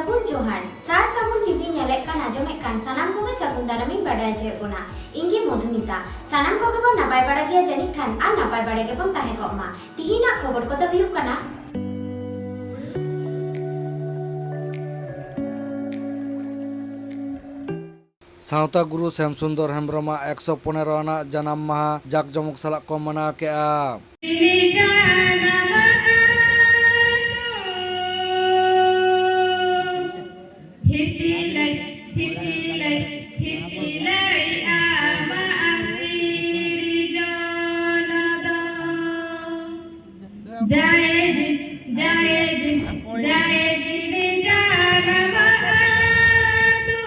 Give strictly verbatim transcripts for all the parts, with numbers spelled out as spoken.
ᱥᱟᱹᱜᱩᱱ ᱡᱚᱦᱟᱨ᱾ ᱥᱟᱨ ᱥᱟᱹᱜᱩᱱ ᱴᱤᱵᱷᱤ ᱧᱮᱞᱮᱫ ᱠᱟᱱ ᱟᱸᱡᱚᱢᱮᱫ ᱠᱟᱱ ᱥᱟᱱᱟᱢ ᱠᱚᱜᱮ ᱥᱟᱹᱜᱩᱱ ᱫᱟᱨᱟᱢᱤᱧ ᱵᱟᱰᱟᱭ ᱦᱚᱪᱚᱭᱮᱫ ᱵᱚᱱᱟ᱾ ᱤᱧ ᱜᱮ ᱢᱚᱫᱷᱩᱢᱤᱛᱟ᱾ ᱥᱟᱱᱟᱢ ᱠᱚᱜᱮ ᱵᱚᱱ ᱱᱟᱯᱟᱭ ᱵᱟᱲᱟ ᱜᱮᱭᱟ ᱡᱟᱹᱱᱤᱡ ᱠᱷᱟᱱ, ᱟᱨ ᱱᱟᱯᱟᱭ ᱵᱟᱲᱟ ᱜᱮᱵᱚᱱ ᱛᱟᱦᱮᱸ ᱠᱚᱜ ᱢᱟ᱾ ᱛᱤᱦᱤᱧᱟᱜ ᱠᱷᱚᱵᱚᱨ ᱠᱚᱫᱚ ᱦᱩᱭᱩᱜ ᱠᱟᱱᱟ᱾ ᱥᱟᱶᱛᱟ ᱜᱩᱨᱩ ᱥᱮᱢ ᱥᱩᱱᱫᱚᱨ ᱦᱮᱢᱵᱽᱨᱚᱢᱟᱜ ᱮᱠᱥᱚ ᱯᱚᱱᱮᱨᱚ ᱟᱱᱟᱜ ᱡᱟᱱᱟᱢ ᱢᱟᱦᱟ ᱡᱟᱠ ᱡᱚᱢᱚᱠ ᱥᱟᱞᱟᱜ ᱠᱚ ᱢᱟᱱᱟᱣ ᱠᱮᱫᱼᱟ᱾ ᱡᱟᱭ ᱡᱤ, ᱡᱟᱭ ᱡᱤ, ᱡᱟᱭ ᱡᱤᱱᱤ ᱡᱟᱱᱟᱢ ᱟᱛᱳ᱾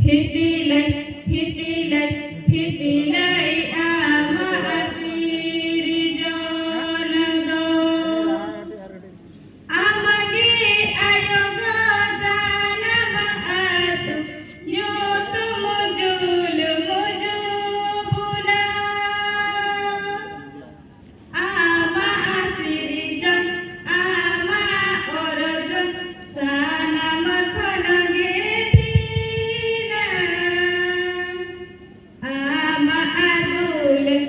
ᱦᱤᱛᱤᱞᱟᱹᱭ, ᱦᱤᱛᱤᱞᱟᱹᱭ, ᱦᱤᱛᱤᱞᱟᱹᱭ ᱟᱢᱟᱜ ᱥᱤᱨᱡᱚᱱ ᱫᱚ᱾ ᱟᱢᱜᱮ ᱟᱭᱳ ᱜᱚ ᱡᱟᱱᱟᱢ ᱟᱛᱳ, ᱧᱩᱛᱩᱢ ᱡᱩᱞᱩᱢ ᱡᱩᱵᱩᱞᱟ᱾ ᱟᱢᱟᱜ ᱥᱤᱨᱡᱚᱱ, ᱟᱢᱟᱜ ᱚᱨᱡᱚᱱ, ᱥᱟᱱᱟᱢ ᱠᱷᱚᱱ ᱜᱮ ᱵᱷᱤᱱᱟᱹ᱾ ᱟᱢᱟᱜ ᱫᱩᱞᱟᱹᱲ,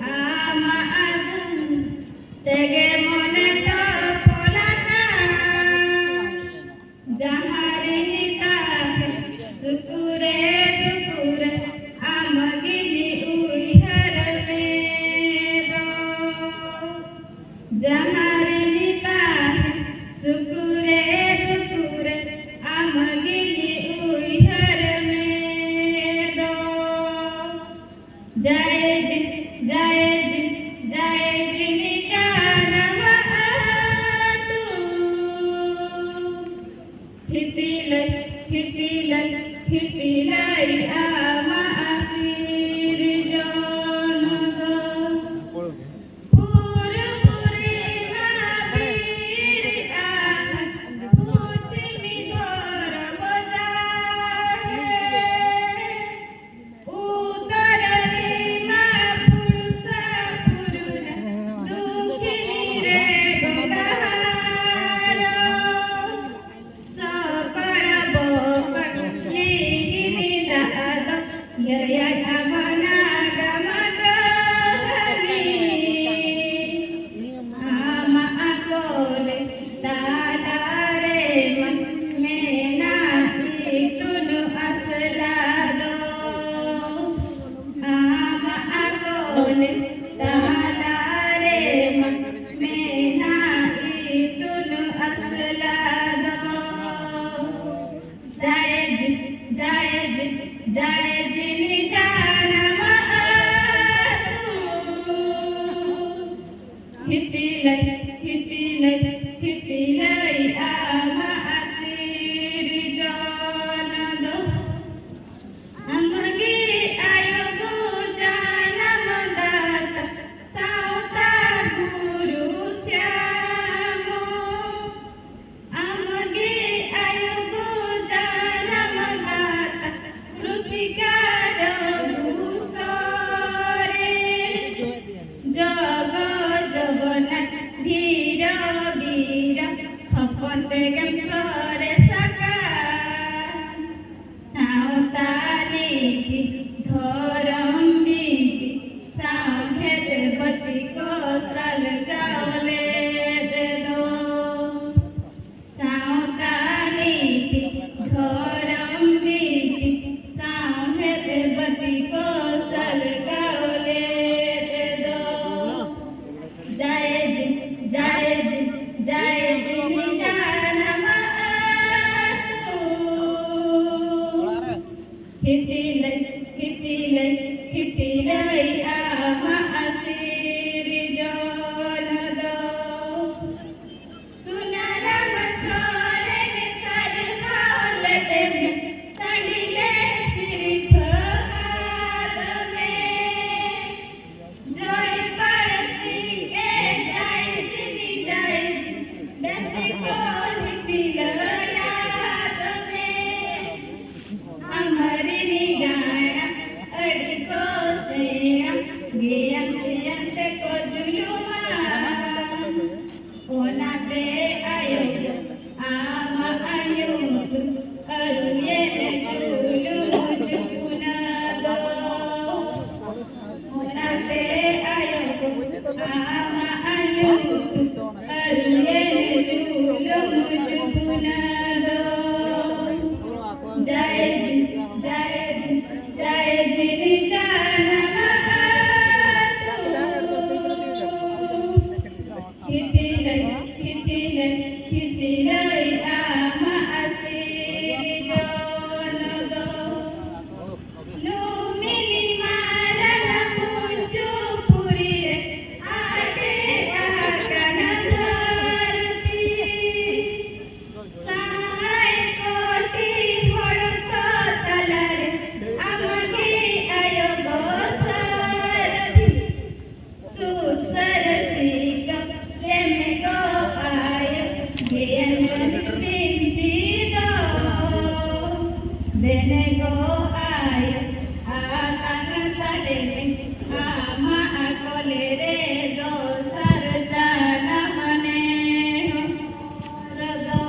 ᱟᱢᱟᱜ ᱫᱩᱞᱟᱹᱲ ᱛᱮᱜᱮ ᱢᱚᱱᱮ ᱛᱚᱯᱚᱞ ᱟᱠᱟᱱ᱾ ᱡᱟᱦᱟᱸ ᱨᱮᱧ ᱛᱟᱦᱮᱸ, ᱥᱩᱠ ᱨᱮ ᱫᱩᱠ ᱨᱮ, ᱟᱢ ᱜᱤᱧ ᱩᱭᱦᱟᱹᱨ ᱢᱮᱫᱚ᱾ ᱡᱟᱦᱟᱸ ᱨᱮᱧ ᱛᱟᱦᱮᱸ, ᱥᱩᱠ ᱨᱮ ᱫᱩᱠ ᱨᱮ, ᱟᱢ ᱜᱤᱧ ᱩᱭᱦᱟᱹᱨ ᱢᱮᱫᱚ᱾ ᱡᱟᱭ ᱡᱤ, ᱡᱟᱭ ᱡᱤ, ᱡᱟᱭ ᱡᱤᱱᱤ ᱡᱟᱱᱟᱢ ᱟᱛᱳ᱾ ᱦᱤᱛᱤᱞᱟᱹᱭ, ᱦᱤᱛᱤᱞᱟᱹᱭ, ᱦᱤᱛᱤᱞᱟᱹᱭ ᱟᱢᱟᱜ ᱥᱤᱨᱡᱚᱱ ᱫᱚ᱾ ᱯᱩᱨᱩᱵ ᱨᱮᱢᱟ ᱵᱤᱨ ᱟᱨ ᱯᱚᱪᱷᱤᱢ ᱫᱷᱚᱨᱚᱢ ᱡᱟᱦᱮᱨ᱾ ᱩᱛᱛᱚᱨ ᱨᱮᱢᱟ ᱯᱩᱨᱩᱥᱟ ᱯᱩᱨᱩᱱᱟ, ᱫᱚᱠᱷᱤᱱ ᱨᱮ ᱜᱚᱝᱜᱟ ᱦᱟᱨᱟ᱾ ᱡᱟᱭ ᱡᱤᱱᱤ ᱡᱟᱱᱟᱢ ᱟᱹᱛᱩ᱾ ᱦᱤᱛᱤᱞᱟᱹᱭ, ᱦᱤᱛᱤᱞᱟᱹᱭ, ᱦᱤᱛᱤᱞᱟᱹᱭ ᱟᱢᱟᱜ ᱥᱤᱨᱡᱚᱱ ᱫᱚ᱾ ᱟᱢᱜᱮ ᱟᱭᱳ ᱫᱚ ᱡᱟᱱᱟᱢ ᱫᱟᱛᱟ, ᱥᱟᱶᱛᱟ ᱜᱩᱨᱩ ᱥᱭᱟᱢᱚ᱾ ᱟᱢᱜᱮ ᱟᱭᱳ ᱫᱚ ᱡᱟᱱᱟᱢ ᱫᱟᱛᱟ, ᱨᱩᱥᱤᱠᱟ ᱨᱚᱜᱷᱩ ᱥᱚᱨᱮᱱ᱾ ᱡᱚᱜᱚ ᱡᱚᱜᱚᱱᱟᱛᱷ ᱫᱷᱤᱨᱚ ᱵᱤᱨᱚ, ᱦᱚᱯᱚᱱ ᱛᱮᱜᱮᱢ ᱥᱚᱨᱮᱥ ᱟᱠᱟᱱ᱾ ᱥᱟᱶᱛᱟ ᱱᱤᱛᱤ ᱫᱷᱚᱨᱚᱢ ᱵᱤᱱᱛᱤ, ᱥᱟᱶᱦᱮᱫ ᱵᱟᱹᱛᱤ ᱠᱚ ᱥᱟᱞᱜᱟᱣ ᱞᱮᱫ ᱫᱚ᱾ ᱥᱟᱶᱛᱟ ᱱᱤᱛᱤ ᱫᱷᱚᱨᱚᱢ ᱵᱤᱱᱛᱤ, ᱥᱟᱶᱦᱮᱫ ᱵᱟᱹᱛᱤ ᱠᱚ ᱥᱟᱞᱜᱟᱣ ᱞᱮᱫ ᱫᱚ᱾ ᱡᱟᱭ ᱡᱤᱱ, ᱡᱟᱭ ᱡᱤᱱ, ᱡᱟᱭ ᱡᱤᱱᱤ ᱡᱟᱱᱟᱢ ᱟᱹᱛᱩ᱾ ᱦᱤᱛᱤᱞᱟᱹᱭ, ᱦᱤᱛᱤᱞᱟᱹᱭ, ᱦᱤᱛᱤᱞᱟᱹᱭ ᱟᱢᱟᱜ ᱥᱤᱨᱡᱚᱱ ᱫᱚ᱾ ᱥᱩᱱᱟᱨᱟᱢ ᱥᱚᱨᱮᱱ ᱥᱟᱨᱦᱟᱣ ᱞᱮᱫᱮᱢ, ᱥᱟᱺᱰᱤᱞᱮ ᱥᱤᱨᱯᱷᱟᱹ ᱟᱫ ᱢᱮ᱾ ᱡᱚᱭ ᱵᱟᱲᱮ ᱥᱤᱝ ᱮ ᱡᱟᱭ ᱡᱤᱱᱤ ᱡᱟᱭ, ᱫᱮᱥᱤ ᱠᱚ ᱦᱤᱛᱤᱞᱟᱹᱭ ᱟᱫ ᱢᱮ᱾ ᱟᱢᱨᱤᱱᱤ ᱜᱟ ᱵᱤᱱᱛᱤ ᱫᱚ ᱫᱮᱱᱮ ᱜᱚ ᱟᱭᱳ ᱟᱛᱟᱝ ᱛᱟᱞᱮ ᱢᱮ, ᱟᱢᱟᱜ ᱠᱚᱞᱮ ᱨᱮ ᱫᱚᱥᱟᱨ ᱡᱟᱱᱟᱢ ᱱᱮᱦᱚᱨ ᱫᱚ᱾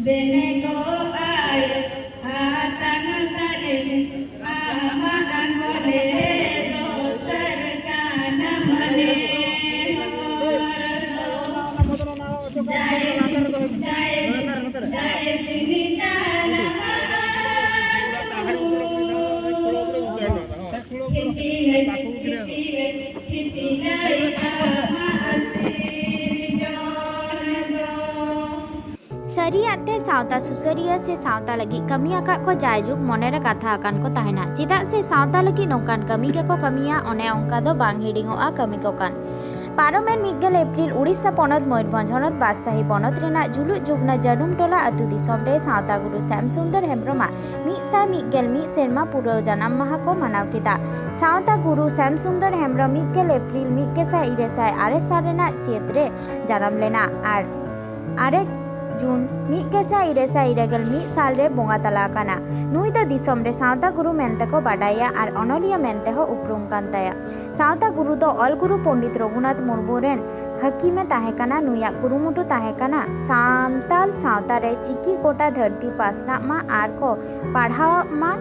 ᱫᱮᱱᱮ ᱜᱚ ᱟᱭᱳ ᱟᱛᱟᱝ ᱛᱟᱞᱮ ᱢᱮ, ᱟᱢᱟᱜ ᱠᱚᱞᱮ ᱨᱮ ᱫᱚᱥᱟᱨ ᱡᱟᱱᱟᱢ ᱱᱮᱦᱚᱨ ᱫᱚ᱾ ᱥᱟᱹᱨᱤᱭᱟᱜ ᱛᱮ ᱥᱟᱶᱛᱟ ᱥᱩᱥᱟᱹᱨᱤᱭᱟᱹ ᱥᱮ ᱥᱟᱶᱛᱟ ᱞᱟᱹᱜᱤᱫ ᱠᱟᱹᱢᱤ ᱟᱠᱟᱫ ᱠᱚ ᱡᱟᱭᱡᱩᱜᱽ ᱢᱚᱱᱮᱨᱮ ᱠᱟᱛᱷᱟ ᱟᱠᱟᱱ ᱠᱚ ᱛᱟᱦᱮᱱᱟ᱾ ᱪᱮᱫᱟᱜ ᱥᱮ ᱥᱟᱶᱛᱟ ᱞᱟᱹᱜᱤᱫ ᱱᱚᱝᱠᱟᱱ ᱠᱟᱹᱢᱤ ᱜᱮᱠᱚ ᱠᱟᱹᱢᱤᱭᱟ, ᱚᱱᱮ ᱚᱱᱠᱟ ᱫᱚ ᱵᱟᱝ ᱦᱤᱲᱤᱧᱚᱜᱼᱟ ᱠᱟᱹᱢᱤ ᱠᱚ ᱠᱟᱱ᱾ ᱯᱟᱨᱚᱢᱮᱱ ᱢᱤᱫ ᱜᱮᱞ ᱮᱯᱨᱤᱞ ᱩᱲᱤᱥᱥᱟ ᱯᱚᱱᱚᱛ ᱢᱚᱭᱩᱨᱵᱷᱚᱸᱡᱽ ᱦᱚᱱᱚᱛ ᱵᱟᱫᱥᱟᱦᱤ ᱯᱚᱱᱚᱛ ᱨᱮᱱᱟᱜ ᱡᱩᱞᱩᱜ ᱡᱩᱜᱽᱱᱟ ᱡᱟᱹᱱᱩᱢ ᱴᱚᱞᱟ ᱟᱹᱛᱩ ᱫᱤᱥᱚᱢ ᱨᱮ ᱥᱟᱶᱛᱟ ᱜᱩᱨᱩ ᱥᱭᱟᱢ ᱥᱩᱱᱫᱚᱨ ᱦᱮᱢᱵᱨᱚᱢᱟᱜ ᱢᱤᱫ ᱥᱟᱭ ᱢᱤᱫ ᱜᱮᱞ ᱢᱤᱫ ᱥᱮᱨᱢᱟ ᱯᱩᱨᱟᱹᱣ ᱡᱟᱱᱟᱢ ᱢᱟᱦᱟ ᱠᱚ ᱢᱟᱱᱟᱣ ᱠᱮᱫᱟ᱾ ᱥᱟᱶᱛᱟ ᱜᱩᱨᱩ ᱥᱭᱟᱢ ᱥᱩᱱᱫᱚᱨ ᱦᱮᱢᱵᱨᱚᱢ ᱢᱤᱫ ᱜᱮᱞ ᱮᱯᱨᱤᱞ ᱢᱤᱫ ᱜᱮᱥᱟᱭ ᱤᱨᱟᱹᱞ ᱥᱟᱭ ᱟᱨᱮ ᱥᱟᱞ ᱨᱮᱱᱟᱜ ᱪᱟᱹᱛ ᱨᱮ ᱡᱟᱱᱟᱢ ᱞᱮᱱᱟ ᱟᱨ ᱟᱨᱮ ᱡᱩᱱ ᱢᱤᱫ ᱜᱮᱥᱟᱭ ᱤᱨᱟᱹᱞ ᱥᱟᱭ ᱤᱨᱟᱹᱞ ᱜᱮᱞ ᱢᱤᱫ ᱥᱟᱞ ᱨᱮ ᱵᱚᱸᱜᱟ ᱛᱟᱞᱟ ᱟᱠᱟᱱᱟ᱾ ᱱᱩᱭ ᱫᱚ ᱫᱤᱥᱚᱢ ᱨᱮ ᱥᱟᱶᱛᱟ ᱜᱩᱨᱩ ᱢᱮᱱᱛᱮ ᱠᱚ ᱵᱟᱰᱟᱭᱟ ᱟᱨ ᱚᱱᱚᱞᱤᱭᱟᱹ ᱢᱮᱱᱛᱮ ᱦᱚᱸ ᱩᱯᱨᱩᱢ ᱠᱟᱱ ᱛᱟᱭᱟ᱾ ᱥᱟᱶᱛᱟ ᱜᱩᱨᱩ ᱫᱚ ᱚᱞ ᱜᱩᱨᱩ ᱯᱚᱱᱰᱤᱛ ᱨᱚᱜᱷᱩᱱᱟᱛᱷ ᱢᱩᱨᱢᱩ ᱨᱮᱱ ᱦᱟᱹᱠᱤᱢᱮ ᱛᱟᱦᱮᱸ ᱠᱟᱱᱟ᱾ ᱱᱩᱭᱟᱜ ᱠᱩᱨᱩᱢᱩᱴᱩ ᱛᱟᱦᱮᱸ ᱠᱟᱱᱟ ᱥᱟᱱᱛᱟᱞ ᱥᱟᱶᱛᱟ ᱨᱮ ᱪᱤᱠᱤ ᱜᱚᱴᱟ ᱫᱷᱟᱹᱨᱛᱤ ᱯᱟᱥᱱᱟᱜ ᱢᱟ ᱟᱨ ᱠᱚ ᱯᱟᱲᱦᱟᱣ ᱢᱟ,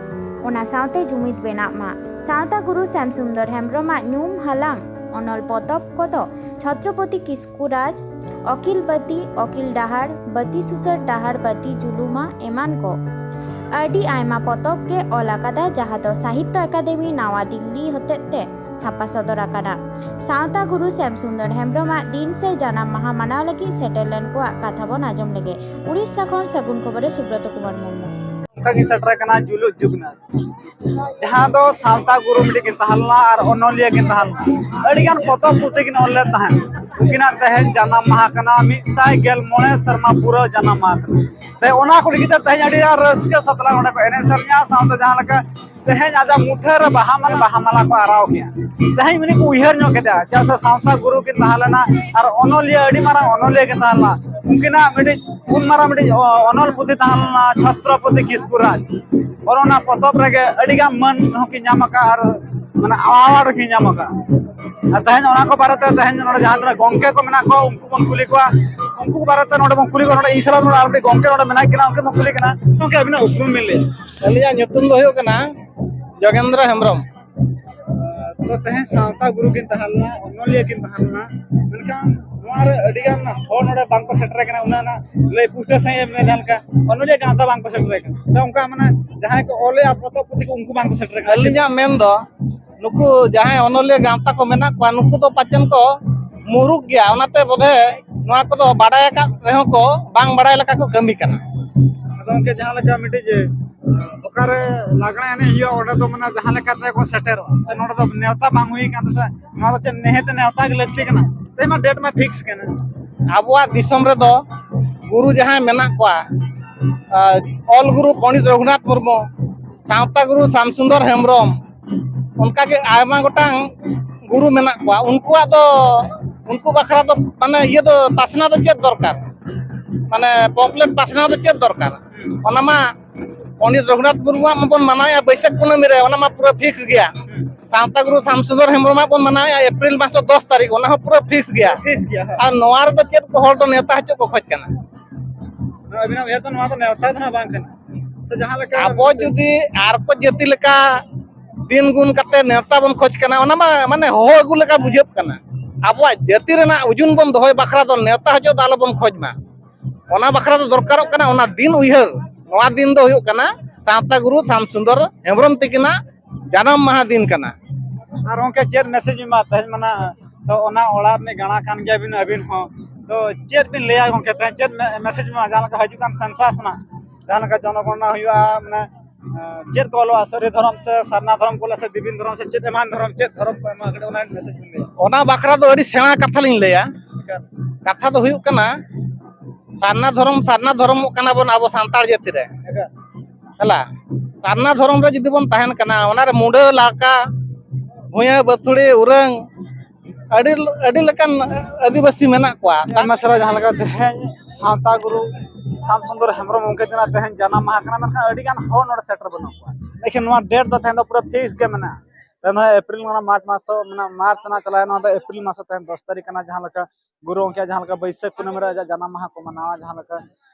ᱚᱱᱟ ᱥᱟᱶᱛᱮ ᱡᱩᱢᱤᱫ ᱵᱮᱱᱟᱜ ᱢᱟ᱾ ᱥᱟᱶᱛᱟ ᱜᱩᱨᱩ ᱥᱭᱟᱢ ᱥᱩᱱᱫᱚᱨ ᱦᱮᱢᱵᱨᱚᱢᱟᱜ ᱧᱩᱢ ᱦᱟᱞᱟᱝ ᱚᱱᱚᱞ ᱯᱚᱛᱚᱵ ᱠᱚᱫᱚ ᱪᱷᱚᱛᱨᱚᱯᱚᱛᱤ ᱠᱤᱥᱠᱩ ᱨᱟᱡᱽ, ᱚᱠᱤᱞ ᱵᱟᱹᱛᱤ, ᱚᱠᱤᱞ ᱰᱟᱦᱟᱨ, ᱵᱟᱹᱛᱤ ᱥᱩᱥᱟᱹᱨ ᱰᱟᱦᱟᱨ, ᱵᱟᱹᱛᱤ ᱡᱩᱞᱩᱢᱟ ᱮᱢᱟᱱ ᱠᱚ᱾ ᱟᱹᱰᱤ ᱟᱭᱢᱟ ᱯᱚᱛᱚᱵ ᱜᱮ ᱚᱞ ᱟᱠᱟᱫᱟ, ᱡᱟᱦᱟᱸ ᱫᱚ ᱥᱟᱦᱤᱛᱛᱚ ᱮᱠᱟᱰᱮᱢᱤ ᱱᱟᱣᱟ ᱫᱤᱞᱞᱤ ᱦᱚᱛᱮᱛ ᱛᱮ ᱪᱷᱟᱯᱟ ᱥᱚᱫᱚᱨ ᱟᱠᱟᱱᱟ᱾ ᱥᱟᱶᱛᱟ ᱜᱩᱨᱩ ᱥᱭᱟᱢ ᱥᱩᱱᱫᱚᱨ ᱦᱮᱢᱵᱨᱚᱢᱟᱜ ᱫᱤᱱ ᱥᱮ ᱡᱟᱱᱟᱢ ᱢᱟᱦᱟ ᱢᱟᱱᱟᱣ ᱞᱟᱹᱜᱤᱫ ᱥᱮᱴᱮᱨ ᱞᱮᱱ ᱠᱚᱣᱟᱜ ᱠᱟᱛᱷᱟ ᱵᱚᱱ ᱟᱸᱡᱚᱢ ᱞᱮᱜᱮ᱾ ᱩᱲᱤᱥᱥᱟ ᱠᱷᱚᱱ ᱥᱟᱹᱜᱩᱱ ᱠᱷᱚᱵᱚᱨ ᱨᱮ ᱥᱩᱵᱨᱚᱛᱚ ᱠᱩᱢᱟᱨ ᱢᱩᱨᱢᱩ᱾ ᱚᱱᱠᱟ ᱜᱤᱧ ᱥᱮᱴᱮᱨ ᱟᱠᱟᱱᱟ ᱡᱩᱞᱩᱜ ᱡᱩᱜᱽᱱᱟᱛᱷ, ᱡᱟᱦᱟᱸ ᱫᱚ ᱥᱟᱶᱛᱟ ᱜᱩᱨᱩ ᱢᱤᱫᱴᱤᱡ ᱠᱤᱱ ᱛᱟᱦᱮᱸ ᱞᱮᱱᱟ ᱟᱨ ᱚᱱᱚᱞᱤᱭᱟᱹ ᱠᱤᱱ ᱛᱟᱦᱮᱸ ᱞᱮᱱᱟ᱾ ᱟᱹᱰᱤᱜᱟᱱ ᱯᱚᱛᱚᱵ ᱯᱩᱛᱷᱤ ᱠᱤᱱ ᱚᱞ ᱞᱮᱫ ᱛᱟᱦᱮᱸᱫ᱾ ᱩᱱᱠᱤᱱᱟᱜ ᱛᱮᱦᱮᱧ ᱡᱟᱱᱟᱢ ᱢᱟᱦᱟ ᱠᱟᱱᱟ, ᱢᱤᱫ ᱥᱟᱭ ᱜᱮᱞ ᱢᱚᱬᱮ ᱥᱮᱨᱢᱟ ᱯᱩᱨᱟᱹ ᱡᱟᱱᱟᱢ ᱢᱟᱦᱟ ᱠᱟᱱᱟ᱾ ᱛᱮ ᱚᱱᱟ ᱠᱚ ᱞᱟᱹᱜᱤᱫ ᱛᱮ ᱛᱮᱦᱮᱧ ᱟᱹᱰᱤ ᱨᱟᱹᱥᱠᱟᱹ ᱥᱟᱛᱞᱟᱜ ᱱᱚᱰᱮ ᱠᱚ ᱮᱱᱮᱡ ᱥᱮᱨᱮᱧᱟ, ᱥᱟᱶᱛᱮ ᱡᱟᱦᱟᱸ ᱞᱮᱠᱟ ᱛᱮᱦᱮᱧ ᱟᱡᱟᱜ ᱢᱩᱴᱷᱟᱹᱱ ᱨᱮ ᱵᱟᱦᱟ ᱢᱟᱱ ᱵᱟᱦᱟ ᱢᱟᱞᱟ ᱠᱚ ᱟᱨᱟᱣ ᱠᱮᱫᱟ᱾ ᱛᱮᱦᱮᱧ ᱩᱱᱤ ᱠᱚ ᱩᱭᱦᱟᱹᱨ ᱧᱚᱜ ᱠᱮᱫᱟ, ᱪᱮᱫᱟᱜ ᱥᱮ ᱥᱟᱶᱛᱟ ᱜᱩᱨᱩ ᱠᱤᱱ ᱛᱟᱦᱮᱸ ᱞᱮᱱᱟ ᱟᱨ ᱚᱱᱚᱞᱤᱭᱟᱹ, ᱟᱹᱰᱤ ᱢᱟᱨᱟᱝ ᱚᱱᱚᱞᱤᱭᱟᱹ ᱠᱤᱱ ᱛᱟᱦᱮᱸ ᱞᱮᱱᱟ᱾ ᱩᱱᱠᱤᱱᱟᱜ ᱢᱤᱫᱴᱤᱡ ᱩᱱ ᱢᱟᱨᱟᱝ ᱢᱤᱫᱴᱤᱡ ᱚ-, ᱚᱱᱚᱞ ᱯᱩᱛᱷᱤ ᱛᱟᱦᱮᱸ ᱞᱮᱱᱟ ᱪᱷᱚᱛᱨᱚᱯᱚᱛᱤ ᱠᱤᱥᱠᱩ ᱨᱟᱡᱽ᱾ ᱚᱱ ᱚᱱᱟ ᱯᱚᱛᱚᱵ ᱨᱮᱜᱮ ᱟᱹᱰᱤ ᱜᱟᱱ ᱢᱟᱹᱱ ᱦᱚᱸᱠᱤᱱ ᱧᱟᱢ ᱟᱠᱟᱫᱼᱟ ᱟᱨ ᱢᱟᱱᱮ ᱟᱣᱟᱨᱰ ᱦᱚᱸᱠᱤᱱ ᱧᱟᱢ ᱟᱠᱟᱫᱼᱟ᱾ ᱟᱨ ᱛᱮᱦᱮᱧ ᱚᱱᱟ ᱠᱚ ᱵᱟᱨᱮᱛᱮ ᱛᱮᱦᱮᱧ ᱱᱚᱰᱮ ᱡᱟᱦᱟᱸ ᱛᱤᱱᱟᱹᱜ ᱜᱚᱢᱠᱮ ᱠᱚ ᱢᱮᱱᱟᱜ ᱠᱚᱣᱟ, ᱩᱱᱠᱩ ᱵᱚᱱ ᱠᱩᱞᱤ ᱠᱚᱣᱟ᱾ ᱩᱱᱠᱩ ᱠᱚ ᱵᱟᱨᱮᱛᱮ ᱱᱚᱰᱮ ᱵᱚᱱ ᱠᱩᱞᱤ ᱠᱚᱣᱟ᱾ ᱱᱚᱰᱮ ᱤᱧ ᱥᱟᱞᱟᱜ ᱱᱚᱰᱮ ᱟᱨ ᱢᱤᱫᱴᱤᱡ ᱜᱚᱢᱠᱮ ᱱᱚᱰᱮ ᱢᱮᱱᱟᱜ ᱠᱤᱱᱟ, ᱩᱱᱠᱤᱱ ᱵᱚᱱ ᱠᱩᱞᱤ ᱠᱤᱱᱟ᱾ ᱜᱚᱢᱠᱮ, ᱟᱹᱵᱤᱱᱟᱜ ᱩᱯᱨᱩᱢ ᱵᱤᱱ ᱞᱟᱹᱭᱟ? ᱟᱹᱞᱤᱧᱟᱜ ᱧᱩᱛᱩᱢ ᱫᱚ ᱦᱩᱭᱩᱜ ᱠᱟᱱᱟ ᱡᱚᱜᱮᱱᱫᱨᱚ ᱦᱮᱢᱵᱨᱚᱢ᱾ ᱛᱚ, ᱛᱮᱦᱮᱧ ᱥᱟᱶᱛᱟ ᱜᱩᱨᱩ ᱠᱤᱱ ᱛᱟᱦᱮᱸ ᱞᱮᱱᱟ, ᱚᱱᱚᱞᱤᱭᱟᱹ ᱠᱤᱱ ᱛᱟᱦᱮᱸ ᱞᱮᱱᱟ, ᱢᱮᱱᱠᱷᱟᱱ ᱱᱚᱣᱟ ᱨᱮ ᱟᱹᱰᱤ ᱜᱟᱱ ᱦᱚᱲ ᱱᱚᱰᱮ ᱵᱟᱝᱠᱚ ᱥᱮᱴᱮᱨ ᱟᱠᱟᱱᱟ, ᱩᱱᱟᱹᱜ ᱱᱟᱜ ᱞᱟᱹᱭ ᱯᱩᱥᱴᱟᱹ ᱥᱟᱺᱦᱤᱡ ᱮᱢ ᱞᱟᱹᱭ ᱡᱟᱦᱟᱸ ᱞᱮᱠᱟ ᱚᱱᱚᱞᱤᱭᱟᱹ ᱜᱟᱶᱛᱟ ᱵᱟᱝᱠᱚ ᱥᱮᱴᱮᱨ ᱟᱠᱟᱱᱟ᱾ ᱥᱮ ᱚᱱᱠᱟ ᱢᱟᱱᱮ ᱡᱟᱦᱟᱸᱭ ᱠᱚ ᱚᱞᱮᱜᱼᱟ ᱯᱚᱛᱚᱵ ᱯᱩᱛᱷᱤ ᱠᱚ, ᱩᱱᱠᱩ ᱵᱟᱝᱠᱚ ᱥᱮᱴᱮᱨ ᱟᱠᱟᱱᱟ᱾ ᱟᱹᱞᱤᱧᱟᱜ ᱢᱮᱱ ᱫᱚ, ᱱᱩᱠᱩ ᱡᱟᱦᱟᱸᱭ ᱚᱱᱚᱞᱤᱭᱟᱹ ᱜᱟᱶᱛᱟ ᱠᱚ ᱢᱮᱱᱟᱜ ᱠᱚᱣᱟ, ᱱᱩᱠᱩ ᱫᱚ ᱯᱟᱪᱮᱱ ᱠᱚ ᱢᱩᱨᱩᱠ ᱜᱮᱭᱟ, ᱚᱱᱟᱛᱮ ᱵᱚᱫᱷᱮ ᱱᱚᱣᱟ ᱠᱚᱫᱚ ᱵᱟᱰᱟᱭ ᱟᱠᱟᱫ ᱨᱮᱦᱚᱸ ᱠᱚ ᱵᱟᱝ ᱵᱟᱰᱟᱭ ᱞᱮᱠᱟ ᱠᱚ ᱠᱟᱹᱢᱤ ᱠᱟᱱᱟ᱾ ᱟᱫᱚ ᱜᱚᱢᱠᱮ, ᱡᱟᱦᱟᱸ ᱞᱮᱠᱟ ᱢᱤᱫᱴᱤᱡ ᱡᱮ ᱚᱠᱟᱨᱮ ᱞᱟᱜᱽᱬᱮ ᱮᱱᱮᱡ ᱦᱩᱭᱩᱜᱼᱟ, ᱚᱸᱰᱮ ᱫᱚ ᱢᱟᱱᱮ ᱡᱟᱦᱟᱸ ᱞᱮᱠᱟᱛᱮ ᱠᱚ ᱥᱮᱴᱮᱨᱚᱜᱼᱟ, ᱥᱮ ᱱᱚᱰᱮ ᱫᱚ ᱱᱮᱣᱛᱟ ᱵᱟᱝ ᱦᱩᱭ ᱟᱠᱟᱱ ᱛᱟᱦᱮᱸ, ᱱᱚᱣᱟ ᱫᱚ ᱪᱮᱫ ᱱᱤᱦᱟᱹᱛ ᱱᱮᱣᱛᱟ ᱜᱮ ᱞᱟᱹᱠᱛᱤ ᱠᱟᱱᱟ? ᱛᱮᱦᱮᱧ ᱢᱟ ᱰᱮᱴ ᱢᱟ ᱯᱷᱤᱠᱥ ᱠᱟᱱᱟ᱾ ᱟᱵᱚᱣᱟᱜ ᱫᱤᱥᱚᱢ ᱨᱮᱫᱚ ᱜᱩᱨᱩ ᱡᱟᱦᱟᱸᱭ ᱢᱮᱱᱟᱜ ᱠᱚᱣᱟ, ᱟᱨ ᱚᱞ ᱜᱩᱨᱩ ᱯᱚᱱᱰᱤᱛ ᱨᱚᱜᱷᱩᱱᱟᱛᱷ ᱢᱩᱨᱢᱩ, ᱥᱟᱶᱛᱟ ᱜᱩᱨᱩ ᱥᱟᱢᱥᱩᱱᱫᱚᱨ ᱦᱮᱢᱵᱨᱚᱢ, ᱚᱱᱠᱟᱜᱮ ᱟᱭᱢᱟ ᱜᱚᱴᱟᱝ ᱜᱩᱨᱩ ᱢᱮᱱᱟᱜ ᱠᱚᱣᱟ᱾ ᱩᱱᱠᱩᱣᱟᱜ ᱫᱚ, ᱩᱱᱠᱩ ᱵᱟᱠᱷᱨᱟ ᱫᱚ ᱢᱟᱱᱮ ᱤᱭᱟᱹ ᱫᱚ ᱯᱟᱥᱱᱟᱣ ᱫᱚ ᱪᱮᱫ ᱫᱚᱨᱠᱟᱨ? ᱢᱟᱱᱮ ᱯᱚᱢᱯᱞᱮᱴ ᱯᱟᱥᱱᱟᱣ ᱫᱚ ᱪᱮᱫ ᱫᱚᱨᱠᱟᱨ? ᱚᱱᱟ ᱢᱟ ᱯᱚᱱᱰᱤᱛ ᱨᱚᱜᱷᱩᱱᱟᱛᱷ ᱢᱩᱨᱢᱩᱣᱟᱜ ᱢᱟᱵᱚᱱ ᱢᱟᱱᱟᱣᱮᱫᱼᱟ ᱵᱟᱹᱭᱥᱟᱹᱠᱷ ᱠᱩᱱᱟᱹᱢᱤ ᱨᱮ, ᱚᱱᱟ ᱢᱟ ᱯᱩᱨᱟᱹ ᱯᱷᱤᱠᱥ ᱜᱮᱭᱟ᱾ ᱥᱟᱶᱛᱟ ᱜᱩᱨᱩ ᱥᱟᱢᱥᱩᱱᱫᱚᱨ ᱦᱮᱢᱵᱨᱚᱢᱟᱜ ᱵᱚᱱ ᱢᱟᱱᱟᱣᱮᱫᱼᱟ ᱮᱯᱨᱤᱞ ᱢᱟᱥ ᱫᱚᱥ ᱛᱟᱹᱨᱤᱠᱷ, ᱚᱱᱟ ᱦᱚᱸ ᱯᱩᱨᱟᱹ ᱯᱷᱤᱠᱥ ᱜᱮᱭᱟ᱾ ᱯᱷᱤᱠᱥ ᱜᱮᱭᱟ, ᱦᱮᱸ᱾ ᱟᱨ ᱱᱚᱣᱟ ᱨᱮᱫᱚ ᱪᱮᱫ ᱠᱚ ᱦᱚᱲ ᱫᱚ ᱱᱮᱣᱛᱟ ᱦᱚᱪᱚ ᱠᱚ ᱠᱷᱚᱡ ᱠᱟᱱᱟ? ᱟᱹᱵᱤᱱᱟᱜ ᱩᱭᱦᱟᱹᱨ ᱫᱚ ᱱᱚᱣᱟ ᱫᱚ ᱱᱮᱣᱛᱟ ᱫᱚ ᱱᱟᱦᱟᱜ ᱵᱟᱝ ᱠᱟᱱᱟ᱾ ᱥᱮ ᱡᱟᱦᱟᱸ ᱞᱮᱠᱟ ᱟᱵᱚ ᱡᱩᱫᱤ ᱟᱨ ᱠᱚ ᱡᱟᱹᱛᱤ ᱞᱮᱠᱟ ᱫᱤᱱ ᱜᱩᱱ ᱠᱟᱛᱮ ᱱᱮᱣᱛᱟ ᱵᱚᱱ ᱠᱷᱚᱡᱽ ᱠᱟᱱᱟ, ᱚᱱᱟ ᱢᱟ ᱢᱟᱱᱮ ᱦᱚᱦᱚ ᱟᱹᱜᱩ ᱞᱮᱠᱟ ᱵᱩᱡᱷᱟᱹᱜ ᱠᱟᱱᱟ᱾ ᱟᱵᱚᱣᱟᱜ ᱡᱟᱹᱛᱤ ᱨᱮᱱᱟᱜ ᱩᱡᱩᱱ ᱵᱚᱱ ᱫᱚᱦᱚᱭ ᱵᱟᱠᱷᱨᱟ ᱫᱚ ᱱᱮᱣᱛᱟ ᱦᱚᱪᱚ ᱫᱚ ᱟᱞᱚᱵᱚᱱ ᱠᱷᱚᱡᱽ ᱢᱟ᱾ ᱚᱱᱟ ᱵᱟᱠᱷᱨᱟ ᱫᱚ ᱫᱚᱨᱠᱟᱨᱚᱜ ᱠᱟᱱᱟ ᱚᱱᱟ ᱫᱤᱱ ᱩᱭᱦᱟᱹᱨ᱾ ᱱᱚᱣᱟ ᱫᱤᱱ ᱫᱚ ᱦᱩᱭᱩᱜ ᱠᱟᱱᱟ ᱥᱟᱶᱛᱟ ᱜᱩᱨᱩ ᱥᱟᱢ ᱥᱩᱱᱫᱚᱨ ᱦᱮᱢᱵᱨᱚᱢ ᱛᱤᱠᱤᱱᱟᱜ ᱡᱟᱱᱟᱢ ᱢᱟᱦᱟ ᱫᱤᱱ ᱠᱟᱱᱟ᱾ ᱟᱨ ᱜᱚᱢᱠᱮ, ᱪᱮᱫ ᱢᱮᱥᱮᱡᱽ ᱵᱤᱱ ᱮᱢᱟ ᱛᱮᱦᱮᱧ ᱢᱟᱱᱟ? ᱛᱚ, ᱚᱱᱟ ᱚᱲᱟᱜ ᱨᱤᱱᱤᱡ ᱜᱟᱬᱟ ᱠᱟᱱ ᱜᱮᱭᱟ ᱵᱤᱱ ᱟᱹᱵᱤᱱ ᱦᱚᱸ᱾ ᱛᱚ, ᱪᱮᱫ ᱵᱤᱱ ᱞᱟᱹᱭᱟ ᱜᱚᱢᱠᱮ, ᱛᱮᱦᱮᱧ ᱪᱮᱫ ᱢᱮ-, ᱢᱮᱥᱮᱡᱽ ᱵᱤᱱ ᱮᱢᱟ? ᱡᱟᱦᱟᱸ ᱞᱮᱠᱟ ᱦᱤᱡᱩᱜ ᱠᱟᱱ ᱥᱮᱱᱥᱟᱥ ᱨᱮᱱᱟᱜ ᱡᱟᱦᱟᱸ ᱞᱮᱠᱟ ᱡᱚᱱᱚᱜᱚᱬᱱᱟ ᱦᱩᱭᱩᱜᱼᱟ, ᱢᱟᱱᱮ, ᱮᱸ, ᱪᱮᱫ ᱠᱚ ᱚᱞᱚᱜᱼᱟ? ᱥᱟᱹᱨᱤ ᱫᱷᱚᱨᱚᱢ ᱥᱮ ᱥᱟᱨᱱᱟ ᱫᱷᱚᱨᱚᱢ ᱠᱚ ᱚᱞᱟ ᱥᱮ ᱫᱮᱵᱤᱱ ᱫᱷᱚᱨᱚᱢ ᱥᱮ ᱪᱮᱫ ᱮᱢᱟᱱ ᱫᱷᱚᱨᱚᱢ, ᱪᱮᱫ ᱫᱷᱚᱨᱚᱢ ᱠᱚ ᱮᱢᱟ? ᱠᱟᱹᱴᱤᱡ ᱚᱱᱟ ᱢᱮᱥᱮᱡᱽ ᱵᱤᱱ ᱞᱟᱹᱭᱟ᱾ ᱚᱱᱟ ᱵᱟᱠᱷᱨᱟ ᱫᱚ ᱟᱹᱰᱤ ᱥᱮᱬᱟ ᱠᱟᱛᱷᱟ ᱞᱤᱧ ᱞᱟᱹᱭᱟ᱾ ᱮᱠᱟᱞ᱾ ᱠᱟᱛᱷᱟ ᱫᱚ ᱦᱩᱭᱩᱜ ᱠᱟᱱᱟ, ᱥᱟᱨᱱᱟ ᱫᱷᱚᱨᱚᱢ, ᱥᱟᱨᱱᱟ ᱫᱷᱚᱨᱚᱢᱚᱜ ᱠᱟᱱᱟ ᱵᱚᱱ ᱟᱵᱚ ᱥᱟᱱᱛᱟᱲ ᱡᱟᱹᱛᱤ ᱨᱮ᱾ ᱮᱠᱟᱞ᱾ ᱦᱮᱞᱟ, ᱥᱟᱨᱱᱟ ᱫᱷᱚᱨᱚᱢ ᱨᱮ ᱡᱩᱫᱤ ᱵᱚᱱ ᱛᱟᱦᱮᱱ ᱠᱟᱱᱟ, ᱚᱱᱟᱨᱮ ᱢᱩᱰᱟᱹ, ᱞᱟᱠᱟ, ᱵᱷᱩᱭᱟᱹ, ᱵᱟᱹᱛᱷᱩᱲᱤ, ᱩᱨᱟᱹᱝ, ᱟᱹᱰᱤ ᱟᱹᱰᱤ ᱞᱮᱠᱟᱱ ᱟᱹᱫᱤᱵᱟᱹᱥᱤ ᱢᱮᱱᱟᱜ ᱠᱚᱣᱟ᱾ ᱟᱭᱢᱟ ᱥᱟᱨᱦᱟᱣ᱾ ᱡᱟᱦᱟᱸ ᱞᱮᱠᱟ ᱛᱮᱦᱮᱧ ᱥᱟᱶᱛᱟ ᱜᱩᱨᱩ ᱥᱟᱢ ᱥᱩᱱᱫᱚᱨ ᱦᱮᱢᱵᱨᱚᱢ ᱜᱚᱢᱠᱮ ᱛᱤᱠᱤᱱᱟᱜ ᱛᱮᱦᱮᱧ ᱡᱟᱱᱟᱢ ᱢᱟᱦᱟ ᱠᱟᱱᱟ, ᱢᱮᱱᱠᱷᱟᱱ ᱟᱹᱰᱤ ᱜᱟᱱ ᱦᱚᱲ ᱱᱚᱰᱮ ᱥᱮᱴᱮᱨ ᱵᱟᱹᱱᱩᱜ ᱠᱚᱣᱟ᱾ ᱞᱮᱠᱤᱱ ᱱᱚᱣᱟ ᱰᱮᱴ ᱫᱚ ᱛᱮᱦᱮᱧ ᱫᱚ ᱯᱩᱨᱟᱹ ᱯᱷᱤᱠᱥ ᱜᱮ ᱢᱮᱱᱟᱜᱼᱟ᱾ ᱛᱮᱦᱮᱧ ᱫᱚ ᱮᱯᱨᱤᱞ ᱠᱟᱱᱟ, ᱢᱟᱨᱪ ᱢᱟᱥ, ᱢᱟᱱᱮ ᱢᱟᱨᱪ ᱨᱮᱱᱟᱜ ᱪᱟᱞᱟᱣ ᱱᱚᱣᱟ ᱫᱚ ᱮᱯᱨᱤᱞ ᱢᱟᱥ ᱛᱮᱦᱮᱧ ᱫᱚᱥ ᱛᱟᱹᱨᱤᱠᱷ ᱠᱟᱱᱟ, ᱡᱟᱦᱟᱸ ᱞᱮᱠᱟ ᱜᱩᱨᱩ ᱜᱚᱢᱠᱮ ᱡᱟᱦᱟᱸ ᱞᱮᱠᱟ ᱵᱟᱹᱭᱥᱟᱹᱠᱷ ᱠᱩᱱᱟᱹᱢᱤ ᱨᱮ ᱟᱡᱟᱜ ᱡᱟᱱᱟᱢ ᱢᱟᱦᱟ ᱠᱚ ᱢᱟᱱᱟᱣᱟ, ᱡᱟᱦᱟᱸ ᱞᱮᱠᱟ